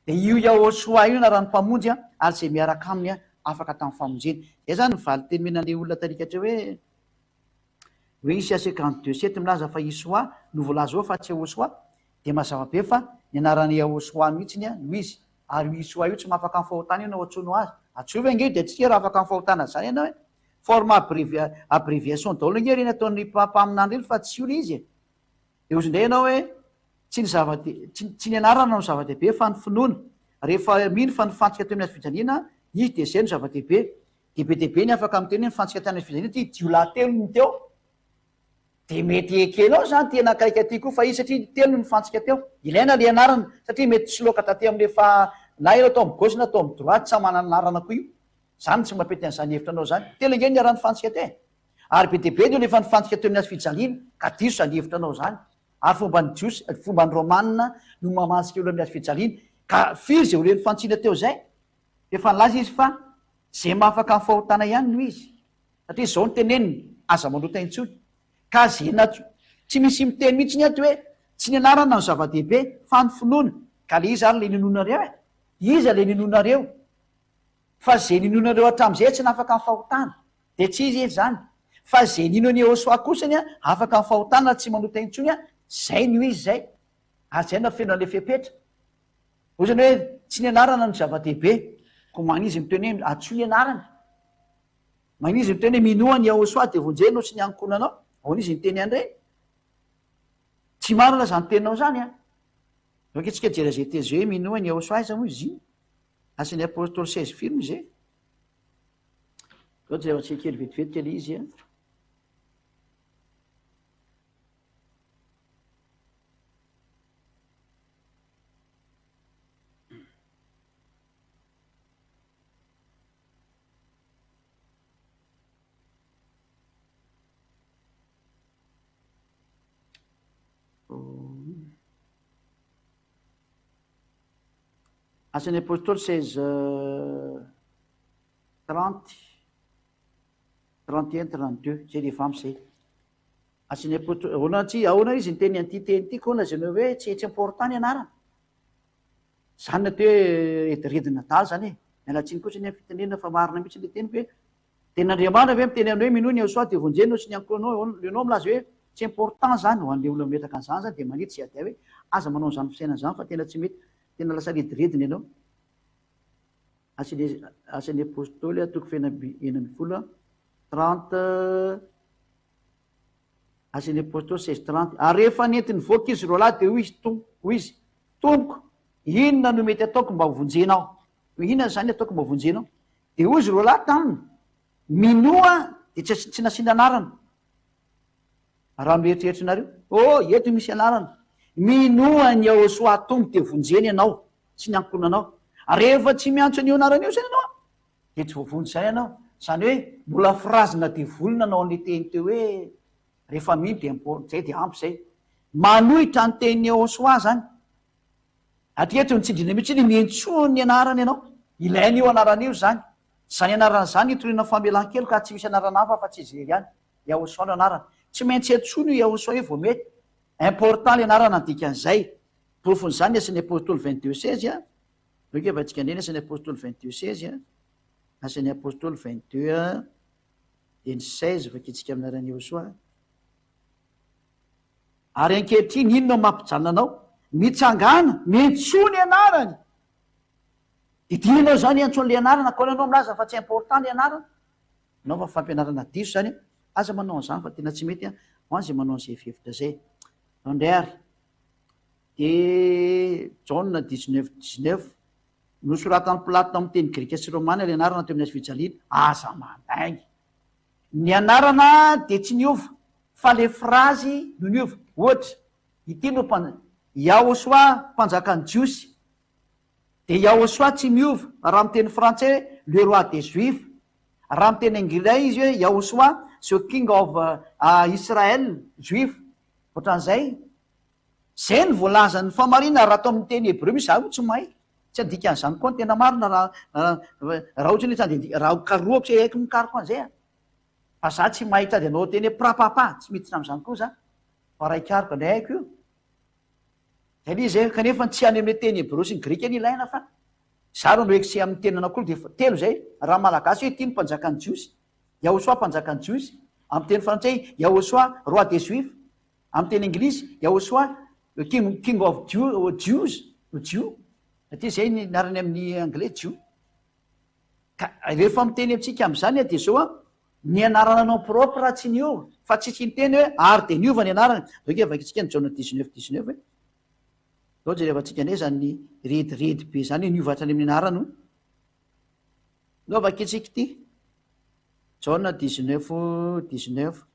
Dia io Yahoshua io anaran'ny Mpamonjy an, ary izay miaraka aminy an, afaka tamin'ny famonjena. Izay izany ny valin-teny omena an'ilay olona tarikatra hoe. Hoe Isa 52 sept milaza fa Isoa no voalaza eo fa tsy Yahosoa dia mazava be fa ny anaran'i Yahosoa mihitsiny no izy ary io Isoa io tsy mahafaka ny fahotana io no antsoinao azy. Antsoy ve ange io dia tsy raha afaka ny fahotana zany ianao e! Forme abbreviation daholo ange ireny ataon'ny mpaminany ireny fa tsy io le izy e! Dia hozy indray ianao hoe tsy ny zava tsy ny anarana no zava-dehibe fa ny finoana. Rehefa mino fa nifantsika teo amin'ny hazo fijaliana izy dia izay no zava-dehibe. Dia be dia be ny afaka miteny hoe nifantsika tany amin'ny fijaliana ity jiolahy telo no teo. Dia mety ekenao izany ity anakaiky aty koa fa izy satria telo no nifantsika teo. Ilaina ilay anarana satria mety tsy loaka taty amin'ilay fa na ianao tao amin'ny gauche na tao amin'ny droite samy manana anarana koa io. Izany no tsy mampety an'izany hevitra anao izany. Telo ange no niara-nifantsika teo e. Ary be dia be ny olona efa nifantsika teo amin'ny hazo fijaliana ka diso izany hevitra anao izany. Ary fomban'ny jiosy, fomban'ny romana no mamantsika olona amin'ny hazo fijaliana. Ka firy izay olona nifantsina teo izay? Efa nilaza izy fa ze mahafaka ny fahotana ihany no izy. Satria izao no teneniny, aza manota intsony. Ka ze natso, tsy misy miteny mihitsy ny ato hoe tsy ny anarana no zava-dehibe fa ny finoana. Ka le iza ary le ninoanareo e? Iza le ninoanareo? Fa ze ninoanareo hatramin'izay tsy nafaka ny fahotana. De tsy izy izy zany. Fa ze nino an'i Yehosoa kosany afaka ny fahotana tsy manota intsony, zay no izy zay. Ary zay no feno an'le fepetra. Hoy izany hoe tsy ny anarana no zava-dehibe, koa magn'izy miteny hoe antsoy ny anarany. Magn'izy miteny hoe minoa an'i Yahosoa dia vonjeo ianao sy ny ankohonanao. Ahoana izy niteny an'ireny? Tsy marina izany teninao izany an! Ndao ange tsika hijery an'izay teny hoe minoa an'i Yahosoa aiza moa izy iny? Asan'ny Apostoly 16 firy moa izay? Ndao jerevantsika kely vetivety ilay izy an! Asan'ny Apostoly 16 30. 31, 32, zay rehefa ampy zay. Asin'ny apôstôly, ahoana tsy, ahoana izy niteny an'ity teny ity koa lazainao hoe tsy tsy important ny anarana. Zany ny atao hoe rediredina adala zany e. Miala tsiny kosa ny amin'ny fitenenana fa marina mihitsy ilay teniko hoe tenin'Andriamanitra ve miteny anao hoe minoa ny Yahoshuah dia vonjena sy ny ankohonanao, ianao milaza hoe tsy important zany, ho an'ilay olona mametraka an'izany zany dia manitsy sy ady hoe aza manao an'izany fisainana izany fa tena tsy mety, tena lasa rediredina ianao. Asan'ny Asan'ny Apôstôly toko faha 16, 30 Asan'ny Apôstôly 16, 30 Ary rehefa nentiny nivoaka izy roalahy dia hoy izy Tompo, hoy izy, Tompoko, inona no mety ataoko mba hovonjena aho? Inona izany ataoko mba hovonjena aho? Dia hoy izy roalahy taminy, Minoa dia tsy tsy nasiana anarana. Raha mieritreritra Oh, eto misy anarana. Minoa an'i Yahoshuah Tompo dia vonjena ianao sy ny ankohonanao. Rehefa tsy miantso an'io anarana io izany ianao dia tsy voavonjy izay ianao. Izany hoe mbola phrase-na devoly nanao an'ilay teny teo hoe rehefa mino dia zay dia ampy izay. Manohitra ny tenin'i Yahoshuah izany. Hatreto ny tsindriana mihitsy ny miantsoa ny anarana ianao. Ilaina io anarana io izany. Izany anarana izany hitoriana famelan-keloka ary tsy misy anarana hafa afa-tsy izy irery ihany. Yahoshuah no anarany. Tsy maintsy antsoina io Yahoshuah io vao mety. Important le anarana ny dikan'izay. Porofon'izany ny Asan'ny Apostoly 22 16 a. Ndao ange vaintsika indray ny Asan'ny Apostoly 22 16 a. Asan'ny Apostoly 22 a. Dia ny 16 vakintsika amin'ny anaran'i Yahoshuah. Ary ankehitriny inona no mampijanona anao? Mitsangàna, miantsoa ny anarany. Didina ianao izany hiantso an'ilay anarana, koa ianao milaza fa tsy important ny anarana. Anaova fampianarana diso izany an! Aza manao an'izany fa tena tsy mety an! Ho an'izay manao an'izay hevitra izay. Ao indray ary. Dia Jaona 19 19, nosoratan'i Pilato tamin'ny teny grika sy romana ilay anarana teo amin'ny hazo fijaliana. Aza mandainga. Ny anarana dia tsy niova fa ilay frazy no niova. Ohatra, ity no mpan-, Yahoshua mpanjakan'ny Jiosy. Dia Yahoshua tsy miova, raha miteny frantsay hoe le roi des juifs, raha miteny anglais izy hoe Yahoshua the king of Israel, juif, ohatran'izay. Izay no voalazan'ny fahamarinana raha atao amin'ny teny hebreo mihitsy, izaho moa tsy mahay, tsy handika an'izany koa ny tena marina raha raha ohatra hoe tsy handeha raha karohako tsy haiko mikaroka an'izay aho. Fa izaho tsy mahay tady anao teny hoe prapapa, tsy miditra amin'izany koa izaho. Fa raha hikaroka indray haiko io. Zay le izy e, kanefa tsy any amin'ilay teny hebreo sy ny grika anie ilaina fa zara no exe amin'ny teny anankiroa dia efa telo zay, raha malagasy hoe ity ny mpanjakan'ny jiosy, Yahosoa mpanjakan'ny jiosy, amin'ny teny frantsay Yahosoa roi des juifs, amin'ny teny anglisy Yahosoa king king of Jews, Jew, satria zay ny anarany amin'ny anglais Jew. Ka rehefa miteny amintsika amin'izany dia zao an, ny anarana nom propre tsy niova, fa tsisy niteny hoe ary dia niova ny anarany. Zao ange vakintsika ny Jaona 19 19 e. Zao jerevantsika indray izany rediredy be izany hoe niova hatrany amin'ny anarany hono. Zao vakintsika ity. Jaona 19 19.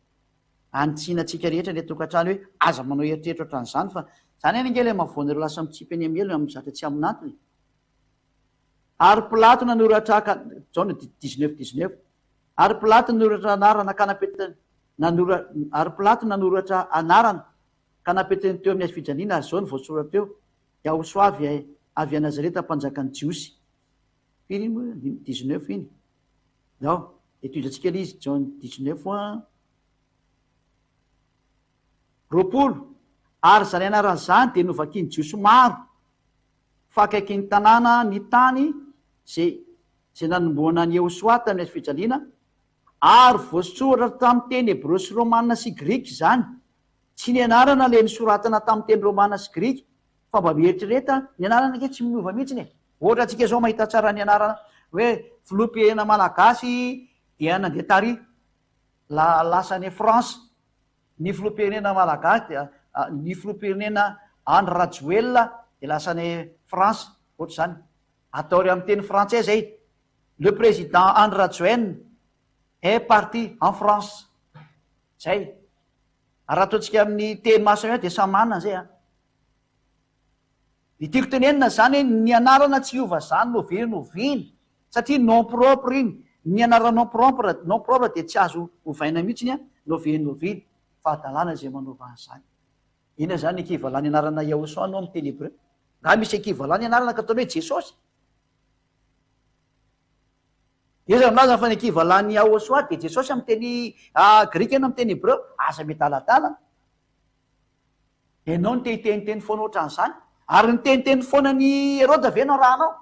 Anitsiana antsika rehetra any an-tokantrano hoe aza manao eritreritra ohatran'izany fa izany anie ange ilay mahavoan'ireo lasa mitsipy eny amin'ny elo amin'ny zatra tsy amin'antony. Ary Pilato nanoratra ka, Jaona 19 19, Ary Pilato nanoratra anarana ka napetany, nanora, ary Pilato nanoratra anarana ka napetany teo amin'ny hazofijaliana, ary izao no voasoratra teo, Yahosoa avy, avy a Nazareta mpanjakan'ny Jiosy. Firy iny moa? 19 iny. Ndao, dia tohizantsika ilay izy, Jaona 19 a. 20, ary izany anarana izany dia novakian'ny Jiosy maro, fa akaikin'ny tanàna ny tany izay izay nanombohana an'i Yehosoa tamin'ny hazo fijaliana, ary voasoratra tamin'ny teny hebreo sy romana sy grika izany. Tsy ny anarana ilay nosoratana tamin'ny teny romana sy grika, fa mba mieritrereta, ny anarana ange tsy miova mihitsy e! Ohatra antsika izao mahita tsara ny anarana hoe filoham-pirenena malagasy dia nandeha tary, la lasa any France. Ny filoham-pirenena malagasy dia ny filoham-pirenena Andry Rajoelina dia lasa any France, ohatr'izany. Ataory amin'ny teny frantsay izay, le président Andry Rajoelina est parti en France. Zay. Ary raha ataontsika amin'ny teny maha samihafa dia samy manana izay an. Ny tiako tenenina zany hoe ny anarana tsy hiova zany n'oviana n'oviana satria nom propre iny, ny anarana nom propre nom propre dia tsy azo ovaina mihitsiny an n'oviana n'oviana, fahadalana izay manova an'izany. Inona zany equivalent ny anarana Yahosoa no amin'ny teny hebreu? Nga misy equivalent ny anarana ka ataony hoe Jesosy? Iza milaza fa ny ankivalan'i Yahoshuah dia Jesosy amin'ny teny grika na amin'ny teny hebreo? Aza miadaladala. Ianao no te hiteniteny foana ohatran'izany. Ary niteniteny foana an'i Heroda ve no arahanao?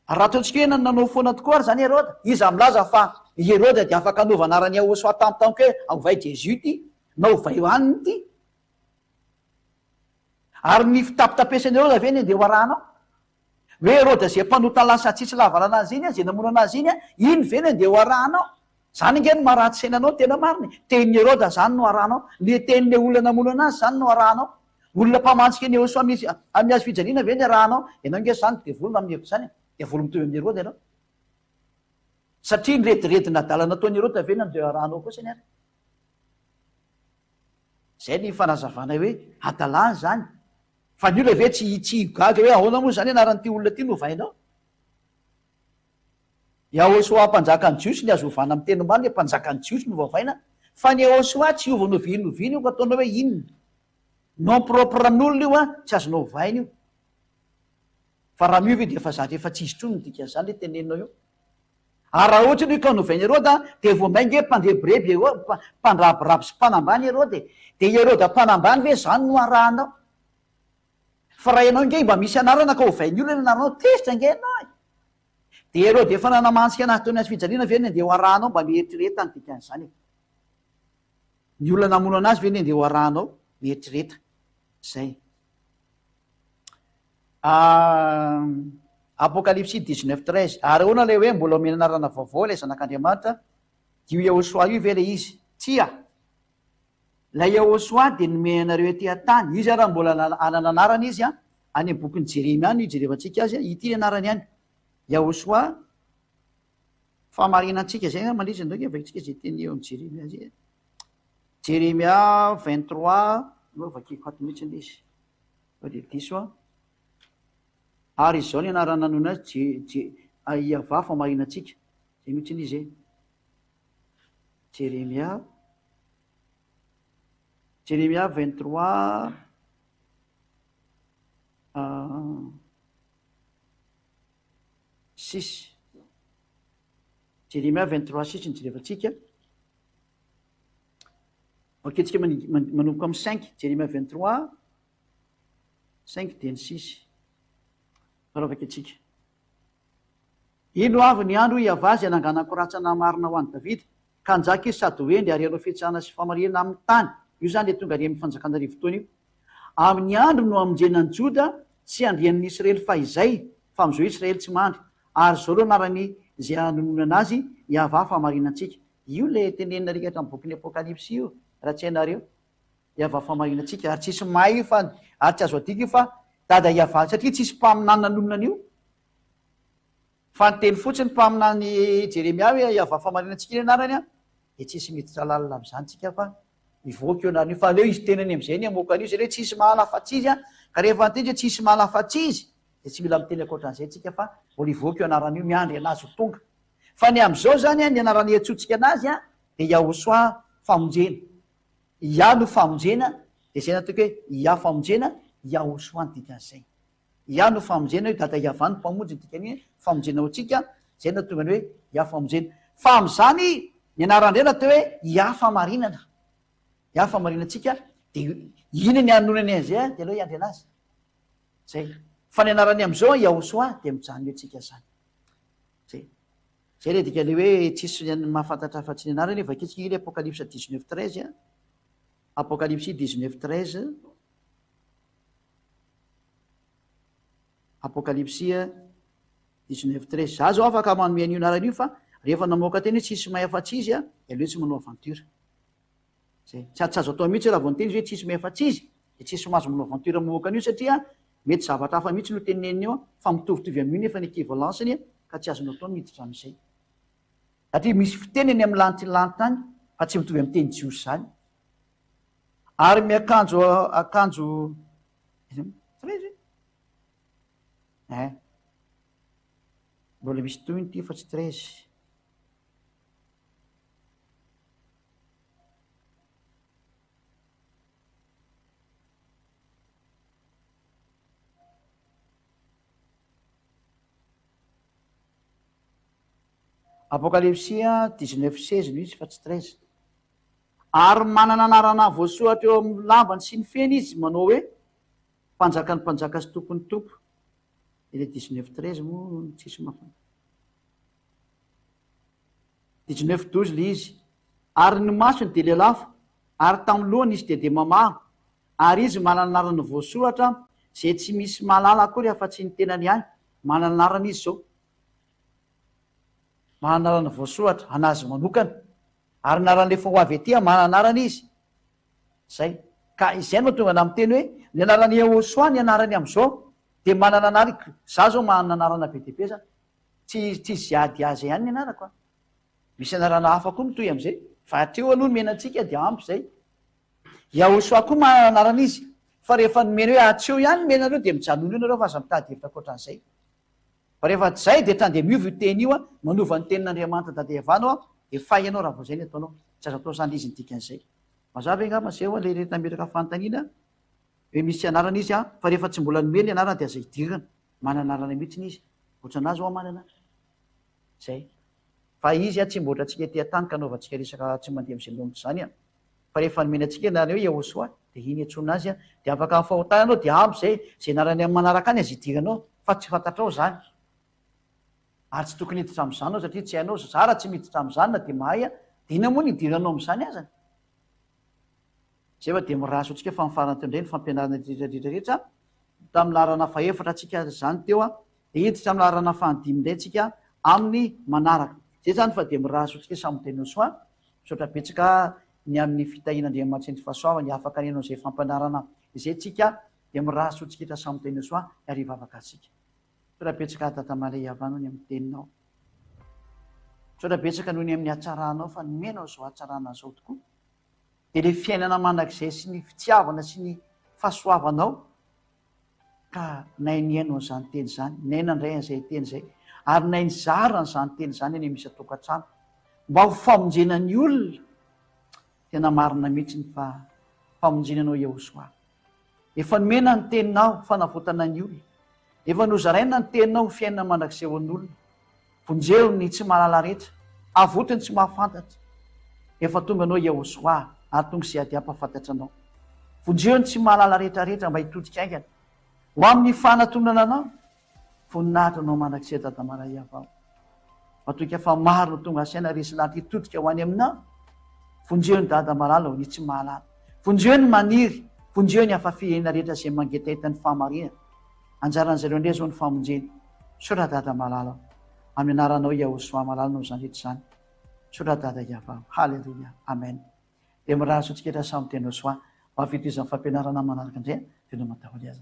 Ary raha ataontsika hoe nanao foana tokoa ary izany Heroda, iza milaza fa i Heroda dia afaka hanova anaran'i Yahoshuah tampotampoka hoe ovay Jésus ity, na ovay anona ity? Ary ny fitapitapesan'i Heroda ve no andeha ho arahanao? Hoe Heroda izay mpanota lasa tsisy lavarana azy iny, izay namono anazy iny, iny ve no andeha ho arahanao? Izany ange no maharatsy saina anao tena marina e! Tenin'i Heroda izany no arahanao, ny tenin'ilay olona namono anazy izany no arahanao. Olona mpamantsika an'i Yehosua misy amin'ny hazo fijaliana ve ny arahanao? Ianao ange izany devoly raha mihevitra izany e! Devoly mitovy amin'i Heroda ianao. Satria ny rediredin'adala nataon'i Heroda ve no andeha arahanao kosa ny ary? Izay ny fanazavanay hoe hadalana izany. Fa ny olona ve tsy tsy gaga hoe ahoana moa izany anaran'ity olona ity no ovainao? Yahoshuah mpanjakan'ny Jiosy ny azo ovana amin'ny teny marina hoe mpanjakan'ny Jiosy no ovaina fa ny Yahoshuah tsy hiova n'oviana n'oviana io ka ataonao hoe inona? Nom propre an'olona io an, tsy azonao ovaina io. Fa raha miova io dia efa zatra efa tsy izy intsony ny dikan'izany ilay teneninao io. Ary raha ohatra aloha ka novain'i Heroda dia vao mainka hoe mpandrebireby Heroda, mpandrabiraby sy mpanambany Heroda e. Dia i Heroda mpanambany ve izany no arahanao? Fa raha ianao ange mba misy anarana ka ovain'ny olona ny anaranao, tezitra ange ianao e! Dia Heroda efa nanamantsika anazy teo amin'ny hazo fijaliana ve no andeha ho arahanao? Mba mieritrereta ny dikan'izany e! Ny olona namono anazy ve no andeha ho arahanao? Mieritrereta. Izay. Apokalypsy 19 13 Ary ahoana ilay hoe mbola omena anarana vaovao ilay Zanak'Andriamanitra? Dia io Yahoshuah io ve ilay izy? Tsia! Ilay Yahoshuah dia nomena anareo ety an-tany. Izy ary mbola hanana anarana izy an, any amin'ny bokin'i Jeremia any no ijerevantsika azy, ity ny anarany any. Yahoshuah, fahamarinantsika izay angamba ilay izy, andao ange vakintsika izay teny eo amin'ny Jeremia izay. Jeremia 23, aleo vakiko ato mihitsy ilay izy. Sao dia diso aho. Ary izao ny anarana nanona azy, Je, Je, Iavah famarinantsika. Izay mihitsy ilay izy e. Jeremia, Jeremia 23, 6. Jeremia 23, 6 no jerevantsika. Vakintsika manomboka amin'ny 5, Jeremia 23, 5 dia ny 6. Raha vakintsika. Indro avy ny andro, hoy Iavah, izay hananganako rantsana marina ho an'i Davida, ka hanjaka izy sady ho hendry ary hanao fitsarana sy famarinana amin'ny tany. Io izany ilay tonga any amin'ny fanjakana arivotaona io. Amin'ny andro no hamonjena an'i Joda sy handrian'ny Israely fahizay, fa amin'izao Israely tsy mandry. Ary izao no anarany izay hanononana azy, Iavah fahamarinantsika. Io ilay tenenina arika hatramin'ny bokin'ny Apokalypsy io, raha tsy hainareo. Iavah fahamarinantsika. Ary tsisy mahay io fa, ary tsy azo adika io fa Dada Iavah, satria tsisy mpaminany nanonona an'io. Fa niteny fotsiny mpaminany Jeremia hoe Iavah fahamarinantsika iny anarany an, dia tsisy miditra lalina amin'izany tsika fa mivoaka io anarana io. Fa aleo izy tenany amin'izay ny hamoaka an'io, satria tsisy mahalala afa-tsy izy an, ka rehefa niteny izy hoe tsisy mahalala afa-tsy izy, dia tsy mila miteny ankoatran'izay tsika fa mbola hivoaka io anarana io, miandry an'azy ho tonga. Fa ny amin'izao izany an, ny anarana iantsoantsika anazy an, dia Yahosoa famonjena. Yah no famonjena, dia izay nataoko hoe Yah famonjena, Yahosoa ny dikan'izay. Yah no famonjena, hoe Dada Yavah no mpamonjy ny dikan'io hoe famonjena ho antsika, izay no nahatonga ny hoe Yah famonjena. Fa amin'izany ny anaran-dray natao hoe Yah fahamarinana. Yah fahamarinantsika, dia iny ny hanonony an'izay dia aleo hiandry an'azy. Izay. Fa ny anarany amin'izao Yahosoa dia mijanona eo tsika izany. Zay. Zay le dika le hoe tsisy mahafantatra afa-tsy ny anarany, vakitsika iny Apocalypse 19 13 a. Apocalypse 19 13. Apocalypse 19 13. Za zao afaka manome an'io anarana io fa rehefa namoaka teny hoe tsisy mahay afa-tsy izy a, dia aleo tsy manao aventure. Zay. Tsy tsy azo atao mihitsy raha vao niteny izy hoe tsisy mahay afa-tsy izy, dia tsisy mahazo manao aventure mamoaka an'io satria mety zavatra hafa mihitsy no teneniny eo fa mitovitovy amin'io nefa ny equivalence-ny ka tsy azonao atao ny miditra amin'izay. Satria misy fiteny any amin'ny lanitry ny lanitra any fa tsy mitovy amin'ny teny jiosy izany. Ary miakanjo akanjo 13 eh. Mbola misy tohiny ity fa tsy 13. Apokalypsy 19 16 no izy fa tsy 13. Ary manana anarana voasoratra eo amin'ny lambany sy ny feny izy manao hoe, Mpanjakan'ny mpanjaka sy Tompon'ny tompo. Ilay 19 13 moa tsisy mahafantatra. 19 12 ilay izy. Ary ny masony dia lelafo, ary tamin'ny lohany izy dia dia mamaha, ary izy manana anarana voasoratra izay tsy misy mahalala akory afa-tsy ny tenany ihany. Manana anarana izy izao. Manana anarana voasoratra, an'azy manokana. Ary ny anarana efa ho avy aty, manana anarana izy. Izay. Ka izay no mahatonga anah miteny hoe, ny anaran'i Yehosua, ny anarany amin'izao, dia manana anarana, za zao manana anarana be dia be zany. Tsy, tsy Ziadiaza ihany ny anarako an. Misy anarana hafa koa mitohy amin'izay. Fa hatreo aloha nomena antsika dia ampy izay. Yahosua koa manana anarana izy. Fa rehefa nomena hoe hatreo ihany nomena anareo dia mijanona eo nareo fa aza mitady hevitra ankoatran'izay. Fa rehefa tsy izay dia hatrany dia miova io teny io an, manova ny tenin'Andriamanitra tadiavanao an, dia fay ianao raha vao izay ny ataonao. Tsy azo atao izany izy ny dikan'izay. Mazava ve angamba izay hoa ilay rehetra nametraka fanontaniana hoe misy anarana izy an, fa rehefa tsy mbola nomena ny anarana dia aza idirana. Manana anarana mihitsy izy. Ohatran'azy hoa manana. Izay. Fa izy an tsy mba ohatrantsika ety an-tany ka anaovantsika resaka tsy mandeha amin'izay laonitra izany an. Fa rehefa nomena antsika ny anarana hoe Yahoshuah dia iny iantsoana azy an, dia afaka amin'ny fahotana ianao dia ampy izay, izay anarany amin'ny manaraka any aza idiranao fa tsy fantatrao izany. Ary tsy tokony hiditra amin'izany ianao satria tsy hainao, za raha tsy miditra amin'izany na dia mahay aho, dia inona moa no idiranao amin'izany azany? Izay fa dia mirary antsika fa mifarana teo indray ny fampianarana rehetra rehetra rehetra, tamin'ny laharana fahefatra antsika izany teo an, dia hiditra amin'ny laharana fahadimy indray tsika amin'ny manaraka. Izay izany fa dia mirary antsika samy tena soa. Misaotra betsaka ny amin'ny fitahian'Andriamanitra sy ny fahasoavany afaka nihaino an'izay fampianarana izay tsika dia mirary soa tsika samy tena soa ary hivavaka antsika. Misaotra betsaka Dada Malay Yavah noho ny amin'ny teninao. Misaotra betsaka noho ny amin'ny hatsaranao fa nomenao izao hatsarana izao tokoa. Dia ilay fiainana mandrakizay sy ny fitiavana sy ny fahasoavanao Ka nay nihaino an'izany teny izany, nay nandray an'izay teny izay, ary nay nizara an'izany teny izany any amin'ny isan-tokantrano, mba ho famonjena ny olona. Tena marina mihitsy ny fa famonjena anao Yahoshuah. Efa nomena ny teninao fanavotana ny olona. Efa nozaraina ny teninao ho fiainana mandrakizay ho an'olona. Vonjeo ny tsy mahalala rehetra, avoty ny tsy mahafantatra. Efa tonga anao Yahoshuah ary tonga izay ady hampahafantatra anao. Vonjeo ny tsy mahalala rehetra rehetra mba hitodika haingana ho amin'ny fanatonana anao. Voninahitra anao mandrakizay Dada Maraiavao. Matokia fa maro no tonga saina resy lahatra hitodika ho any aminao. Vonjeo ny Dada malala ho ny tsy mahalala. Vonjeo ny maniry, vonjeo ny hafa firenena rehetra izay mangetaheta ny fahamarinana. Anjaran'izareo indray izao ny famonjena. Misaotra Dada malala o. Amin'ny anaranao Yahosoa malala no izany rehetra izany. Misaotra Dada Yavah o. Haleloia. Amen. Dia mirary soa antsika rehetra samy tena soa. Ho avy eto izany fampianarana manaraka indray a. Veloma daholo aza.